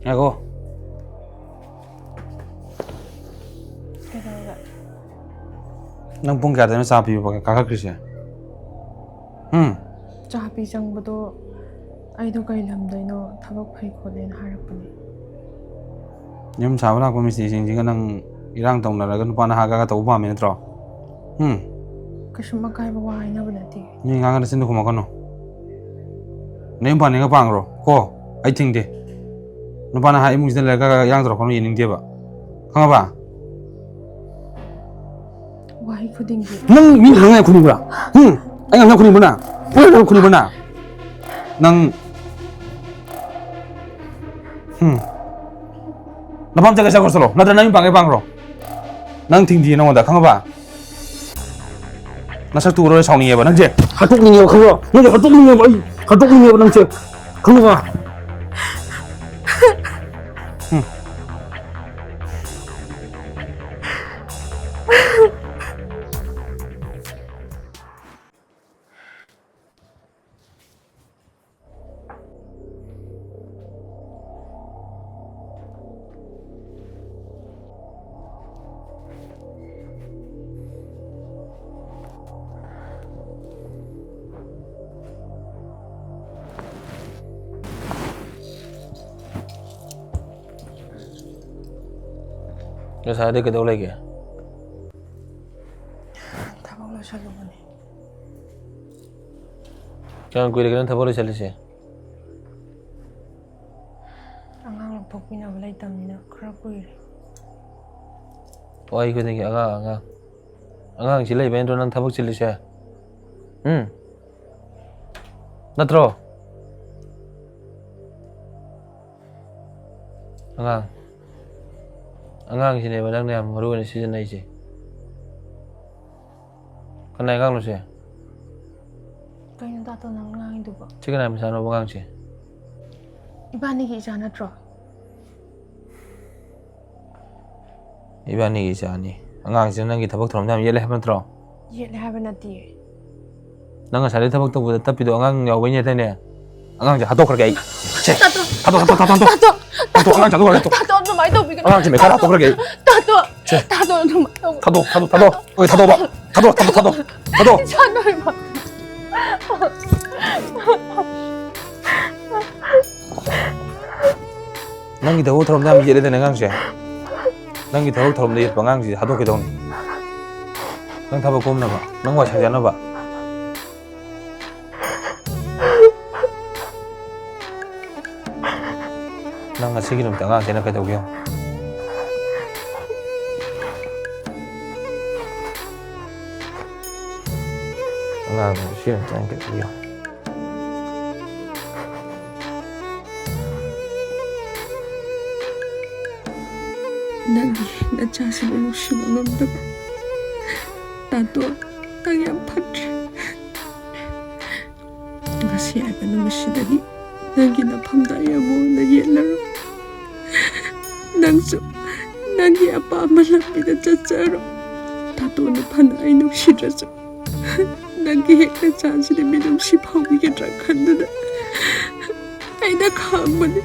ꯉꯥꯏꯈꯣ꯫ ꯀꯩꯗꯧꯔꯒꯦ? ꯅꯪ ꯄꯨꯡ ꯀꯌꯥꯗꯅꯣ ꯆꯥ ꯄꯤꯕ ꯀꯥꯈꯠꯈ꯭ꯔꯤꯁꯦ? ꯎꯝ? ꯆꯥ ꯄꯤ ꯆꯪꯕꯗꯣ ꯑꯩꯗꯣ ꯀꯩ ꯂꯝꯗꯩꯅꯣ ꯊꯕꯛ ꯐꯩ ꯈꯣꯠꯂꯦꯅ ꯍꯥꯏꯔꯛꯄꯅꯦ꯫ ꯌꯨꯝ ꯁꯥꯕ ꯂꯥꯛꯄ ꯃꯤꯁꯇ꯭ꯔꯤꯁꯤꯡꯁꯤꯒ ꯅꯪ ꯏꯔꯥꯡ ꯇꯧꯅꯔꯒ ꯅꯨꯄꯥ ꯅꯍꯥꯒ ꯇꯧꯕ ꯄꯥꯝꯃꯤ ꯅꯠꯇ꯭ꯔꯣ? ꯎꯝ? ꯀꯩꯁꯨꯝ ꯑꯀꯥꯏꯕ ꯋꯥ ꯍꯥꯏꯅꯕ ꯅꯠꯇꯦ꯫ ꯃꯤ ꯉꯥꯡꯉ ꯅꯆꯤꯟꯗꯣ ꯈꯨꯝꯃꯛꯀꯅꯨ꯫ ꯅꯌꯨꯝ ꯄꯥꯅꯤꯡꯉ ꯄꯥꯡꯈ꯭ꯔꯣ ꯀꯣ, ꯑꯩ ꯊꯤꯡꯗꯦ꯫ ꯅꯨꯄꯥ ꯅꯍꯥ ꯏꯃꯨꯡꯁꯤꯗ ꯂꯩꯔꯒ ꯏꯔꯥꯡ ꯇꯧꯔꯛꯀꯅꯨ, ꯌꯦꯡꯅꯤꯡꯗꯦꯕ꯫ ꯈꯪꯉꯕ? ꯋꯥꯍꯩ ꯈꯨꯗꯤꯡꯒꯤ꯫ ꯅꯪ ꯃꯤ ꯍꯪꯉꯦ ꯈꯨꯝꯕ꯭ꯔꯥ? ꯍꯨꯝ? ꯑꯩ ꯍꯪꯉꯦ ꯈꯨꯝꯕ꯭ꯔꯥ? ꯅꯪ ꯍꯪꯉꯦ ꯈꯨꯝꯕ꯭ꯔꯥ? ꯅꯪ, ꯍꯨꯝ꯫ ꯅꯄꯥꯝ ꯆꯠꯀꯦ ꯆꯠꯈ꯭ꯔꯣ ꯆꯠꯂꯣ꯫ ꯅꯠꯇ꯭ꯔ ꯅꯪ ꯌꯨꯝ ꯄꯥꯡꯒꯦ ꯄꯥꯡꯈ꯭ꯔꯣ꯫ ꯅꯪ ꯊꯤꯡꯗꯤꯌꯦ ꯅꯉꯣꯟꯗ, ꯈꯪꯉꯕ? ꯅꯁꯛꯇꯨ ꯎꯔꯒ ꯁꯥꯎꯅꯤꯡꯉꯦꯕ ꯅꯪꯁꯦ꯫ ꯍꯥꯠꯇꯣꯛꯅꯤꯡꯉꯦꯕ ꯈꯪꯕ꯭ꯔꯣ? ꯅꯪꯁꯦ ꯍꯥꯠꯇꯣꯛꯅꯤꯡꯉꯦꯕ ꯑꯩ꯫ ꯍꯥꯠꯇꯣꯛꯅꯤꯡꯉꯦꯕ ꯅꯪꯁꯦ꯫ ꯈꯪꯉꯕ? ꯍꯨꯝ꯫ ꯉꯁꯥꯏꯗꯩ ꯀꯩꯗꯧ ꯂꯩꯒꯦ? ꯊꯕꯛ ꯂꯣꯏꯁꯜꯂꯨꯕꯅꯦ꯫ ꯀꯌꯥꯝ ꯀꯨꯏꯔꯒꯦ ꯅꯪ ꯊꯕꯛ ꯂꯣꯏꯁꯜꯂꯤꯁꯦ? ꯑꯉꯥꯡ ꯂꯧꯊꯣꯛꯄꯤꯅꯕ ꯂꯩꯇꯕꯅꯤꯅ ꯈꯔ ꯀꯨꯏꯔꯦ꯫ ꯋꯥꯍꯩ ꯈꯨꯗꯤꯡꯒꯤ "ꯑꯉꯥꯡ, ꯑꯉꯥꯡ"꯫ ꯑꯉꯥꯡꯁꯤ ꯂꯩꯕꯩ ꯅꯠꯇ꯭ꯔꯣ ꯅꯪ ꯊꯕꯛ ꯆꯤꯜꯂꯤꯁꯦ? ꯎꯝ? ꯅꯠꯇ꯭ꯔꯣ? ꯑꯉꯥꯡ꯫ ꯑꯉꯥꯡꯁꯤꯅꯦꯕ ꯅꯪꯅ ꯌꯥꯝ ꯃꯔꯨ ꯑꯣꯏꯅ ꯁꯤꯖꯤꯟꯅꯩꯁꯦ꯫ ꯀꯅꯥꯏ ꯑꯉꯥꯡꯅꯣ ꯁꯦ? ꯀꯩꯅꯣ ꯇꯥꯇꯣ ꯅꯪ ꯉꯥꯡꯉꯤꯗꯨꯕꯣ? ꯁꯤ ꯀꯅꯥꯏ ꯃꯆꯥꯅꯣꯕ ꯑꯉꯥꯡꯁꯦ? ꯏꯕꯥꯅꯤꯒꯤ ꯏꯆꯥ ꯅꯠꯇ꯭ꯔꯣ? ꯏꯕꯥꯅꯤꯒꯤ ꯏꯆꯥꯅꯤ꯫ ꯑꯉꯥꯡꯁꯤꯅ ꯅꯪꯒꯤ ꯊꯕꯛ ꯊꯧꯔꯝꯗ ꯌꯥꯝ ꯌꯦꯠꯂꯦ ꯍꯥꯏꯕ ꯅꯠꯇ꯭ꯔꯣ? ꯌꯦꯠꯂꯦ ꯍꯥꯏꯕ ꯅꯠꯇꯤꯌꯦ꯫ ꯅꯪ ꯉꯁꯥꯏꯗꯩ ꯊꯕꯛ ꯇꯧꯕꯗ ꯇꯞꯄꯤꯗꯣ ꯑꯉꯥꯡ ꯌꯥꯎꯕꯩꯅꯦ ꯍꯥꯏꯗꯥꯏꯅꯦ? ꯑꯉꯥꯡꯁꯦ ꯍꯥꯠꯇꯣꯛꯈ꯭ꯔꯒꯦ ꯑꯩ꯫ ꯁꯦ, ꯇꯥꯇꯣ! ꯊꯥꯗꯣꯛ, ꯊꯥꯗꯣꯛ, ꯊꯥꯗꯣꯛ, ꯊꯥꯗꯣꯛ꯫ ꯇꯥꯇꯣ! ꯊꯥꯗꯣꯛ, ꯑꯉꯥꯡꯁꯦ ꯍꯥꯠꯇꯣꯛꯈ꯭ꯔꯒꯦ꯫ ꯇꯥꯇꯣ! ꯇꯥꯇꯣ! ꯑꯗꯨꯃꯥꯏꯅ ꯇꯧꯕꯤꯒꯅꯨ! ꯑꯉꯥꯡꯁꯦ ꯃꯩꯈꯥꯗ ꯍꯥꯠꯇꯣꯛꯈ꯭ꯔꯒꯦ ꯑꯩ꯫ ꯇꯥꯇꯣ! ꯁꯦ꯫ ꯇꯥꯇꯣ! ꯑꯗꯨꯃꯥꯏꯅ ꯇꯧꯕꯤꯒꯅꯨ! ꯊꯥꯗꯣꯛ, ꯊꯥꯗꯣꯛ, ꯊꯥꯗꯣꯛ꯫ ꯊꯥꯗꯣꯛ, ꯊꯥꯗꯣꯛ, ꯊꯥꯗꯣꯛ꯫ ꯊꯥꯗꯣꯛ꯫ ꯏꯆꯥ ꯂꯣꯏꯃꯛ! ꯅꯪꯒꯤ ꯊꯕꯛ ꯊꯧꯔꯝꯗ ꯌꯥꯝ ꯌꯦꯠꯂꯦꯗꯅ ꯑꯉꯥꯡꯁꯦ꯫ ꯅꯪꯒꯤ ꯊꯕꯛ ꯊꯧꯔꯝꯗ ꯌꯦꯠꯄ ꯑꯉꯥꯡꯁꯤꯗꯤ ꯍꯥꯠꯇꯣꯛꯀꯦ ꯇꯧꯅꯤ꯫ ꯅꯪ ꯊꯕꯛ ꯀꯣꯝꯅꯕ, ꯅꯪ ꯋꯥꯏ ꯁꯪꯖꯅꯕ꯫ ꯅꯪ ꯉꯁꯤꯒꯤ ꯅꯨꯃꯤꯠꯇ ꯑꯉꯥꯡꯁꯦ ꯑꯩꯅ ꯀꯩꯗꯧꯒꯦ ꯌꯦꯡꯉꯣ꯫ ꯑꯉꯥꯡꯗꯣ ꯉꯁꯤ ꯅꯨꯃꯤꯠꯇ ꯑꯩꯅ ꯀꯩꯗꯧꯒꯦ ꯌꯦꯡꯉꯣ꯫ ꯅꯪꯒꯤ ꯅꯆꯥꯁꯤꯕꯨ ꯅꯨꯡꯁꯤꯕ ꯉꯝꯗꯕ ꯇꯥꯇꯣ, ꯅꯪ ꯌꯥꯝ ꯐꯠꯇ꯭ꯔꯦ꯫ ꯉꯁꯤ ꯍꯥꯏꯕ ꯅꯨꯃꯤꯠꯁꯤꯗꯒꯤ ꯅꯪꯒꯤ ꯅꯐꯝꯗ ꯑꯩ ꯑꯃꯨꯛ ꯍꯟꯅ ꯌꯦꯠꯂꯔꯣꯏ꯫ ꯅꯪꯁꯨ ꯅꯪꯒꯤ ꯑꯄꯥꯝꯕ ꯂꯝꯕꯤꯗ ꯆꯠꯆꯔꯣ꯫ ꯇꯥꯇꯣꯅ ꯐꯅ ꯑꯩ ꯅꯨꯡꯁꯤꯗ꯭ꯔꯁꯨ, ꯅꯪꯒꯤ ꯍꯦꯛ ꯅꯆꯥꯁꯤꯗ ꯃꯤꯅꯨꯡꯁꯤ ꯐꯥꯎꯕꯤꯒꯗ꯭ꯔꯥ ꯈꯟꯗꯨꯅ ꯑꯩꯅ ꯈꯥꯡꯕꯅꯤ꯫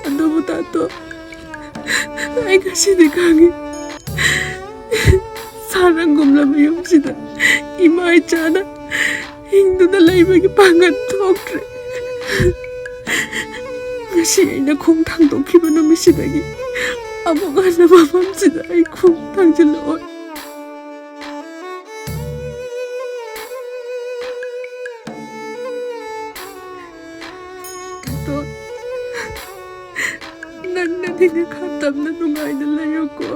ꯑꯗꯨꯕꯨ ꯇꯥꯇꯣ, ꯑꯩ ꯉꯁꯤꯗꯤ ꯈꯪꯉꯤ꯫ ꯁꯥꯔꯪꯒꯨꯝꯂꯕ ꯌꯨꯝꯁꯤꯗ ꯏꯃꯥ ꯏꯆꯥꯅ ꯍꯤꯡꯗꯨꯅ ꯂꯩꯕꯒꯤ ꯄꯥꯡꯒꯜ ꯊꯣꯛꯇ꯭ꯔꯦ꯫ ꯉꯁꯤ ꯑꯩꯅ ꯈꯣꯡ ꯊꯥꯡꯗꯣꯛꯈꯤꯕ ꯅꯨꯃꯤꯠꯁꯤꯗꯒꯤ ꯑꯃꯨꯛ ꯍꯟꯅ ꯃꯐꯝꯁꯤꯗ ꯑꯩ ꯈꯣꯡ ꯊꯥꯡꯖꯤꯜꯂꯛꯑꯣꯏ꯫ ꯇꯥꯇꯣ, ꯅꯪꯅꯗꯤ ꯅꯈꯥ ꯇꯝꯅ ꯅꯨꯡꯉꯥꯏꯅ ꯂꯩꯌꯨꯀꯣ꯫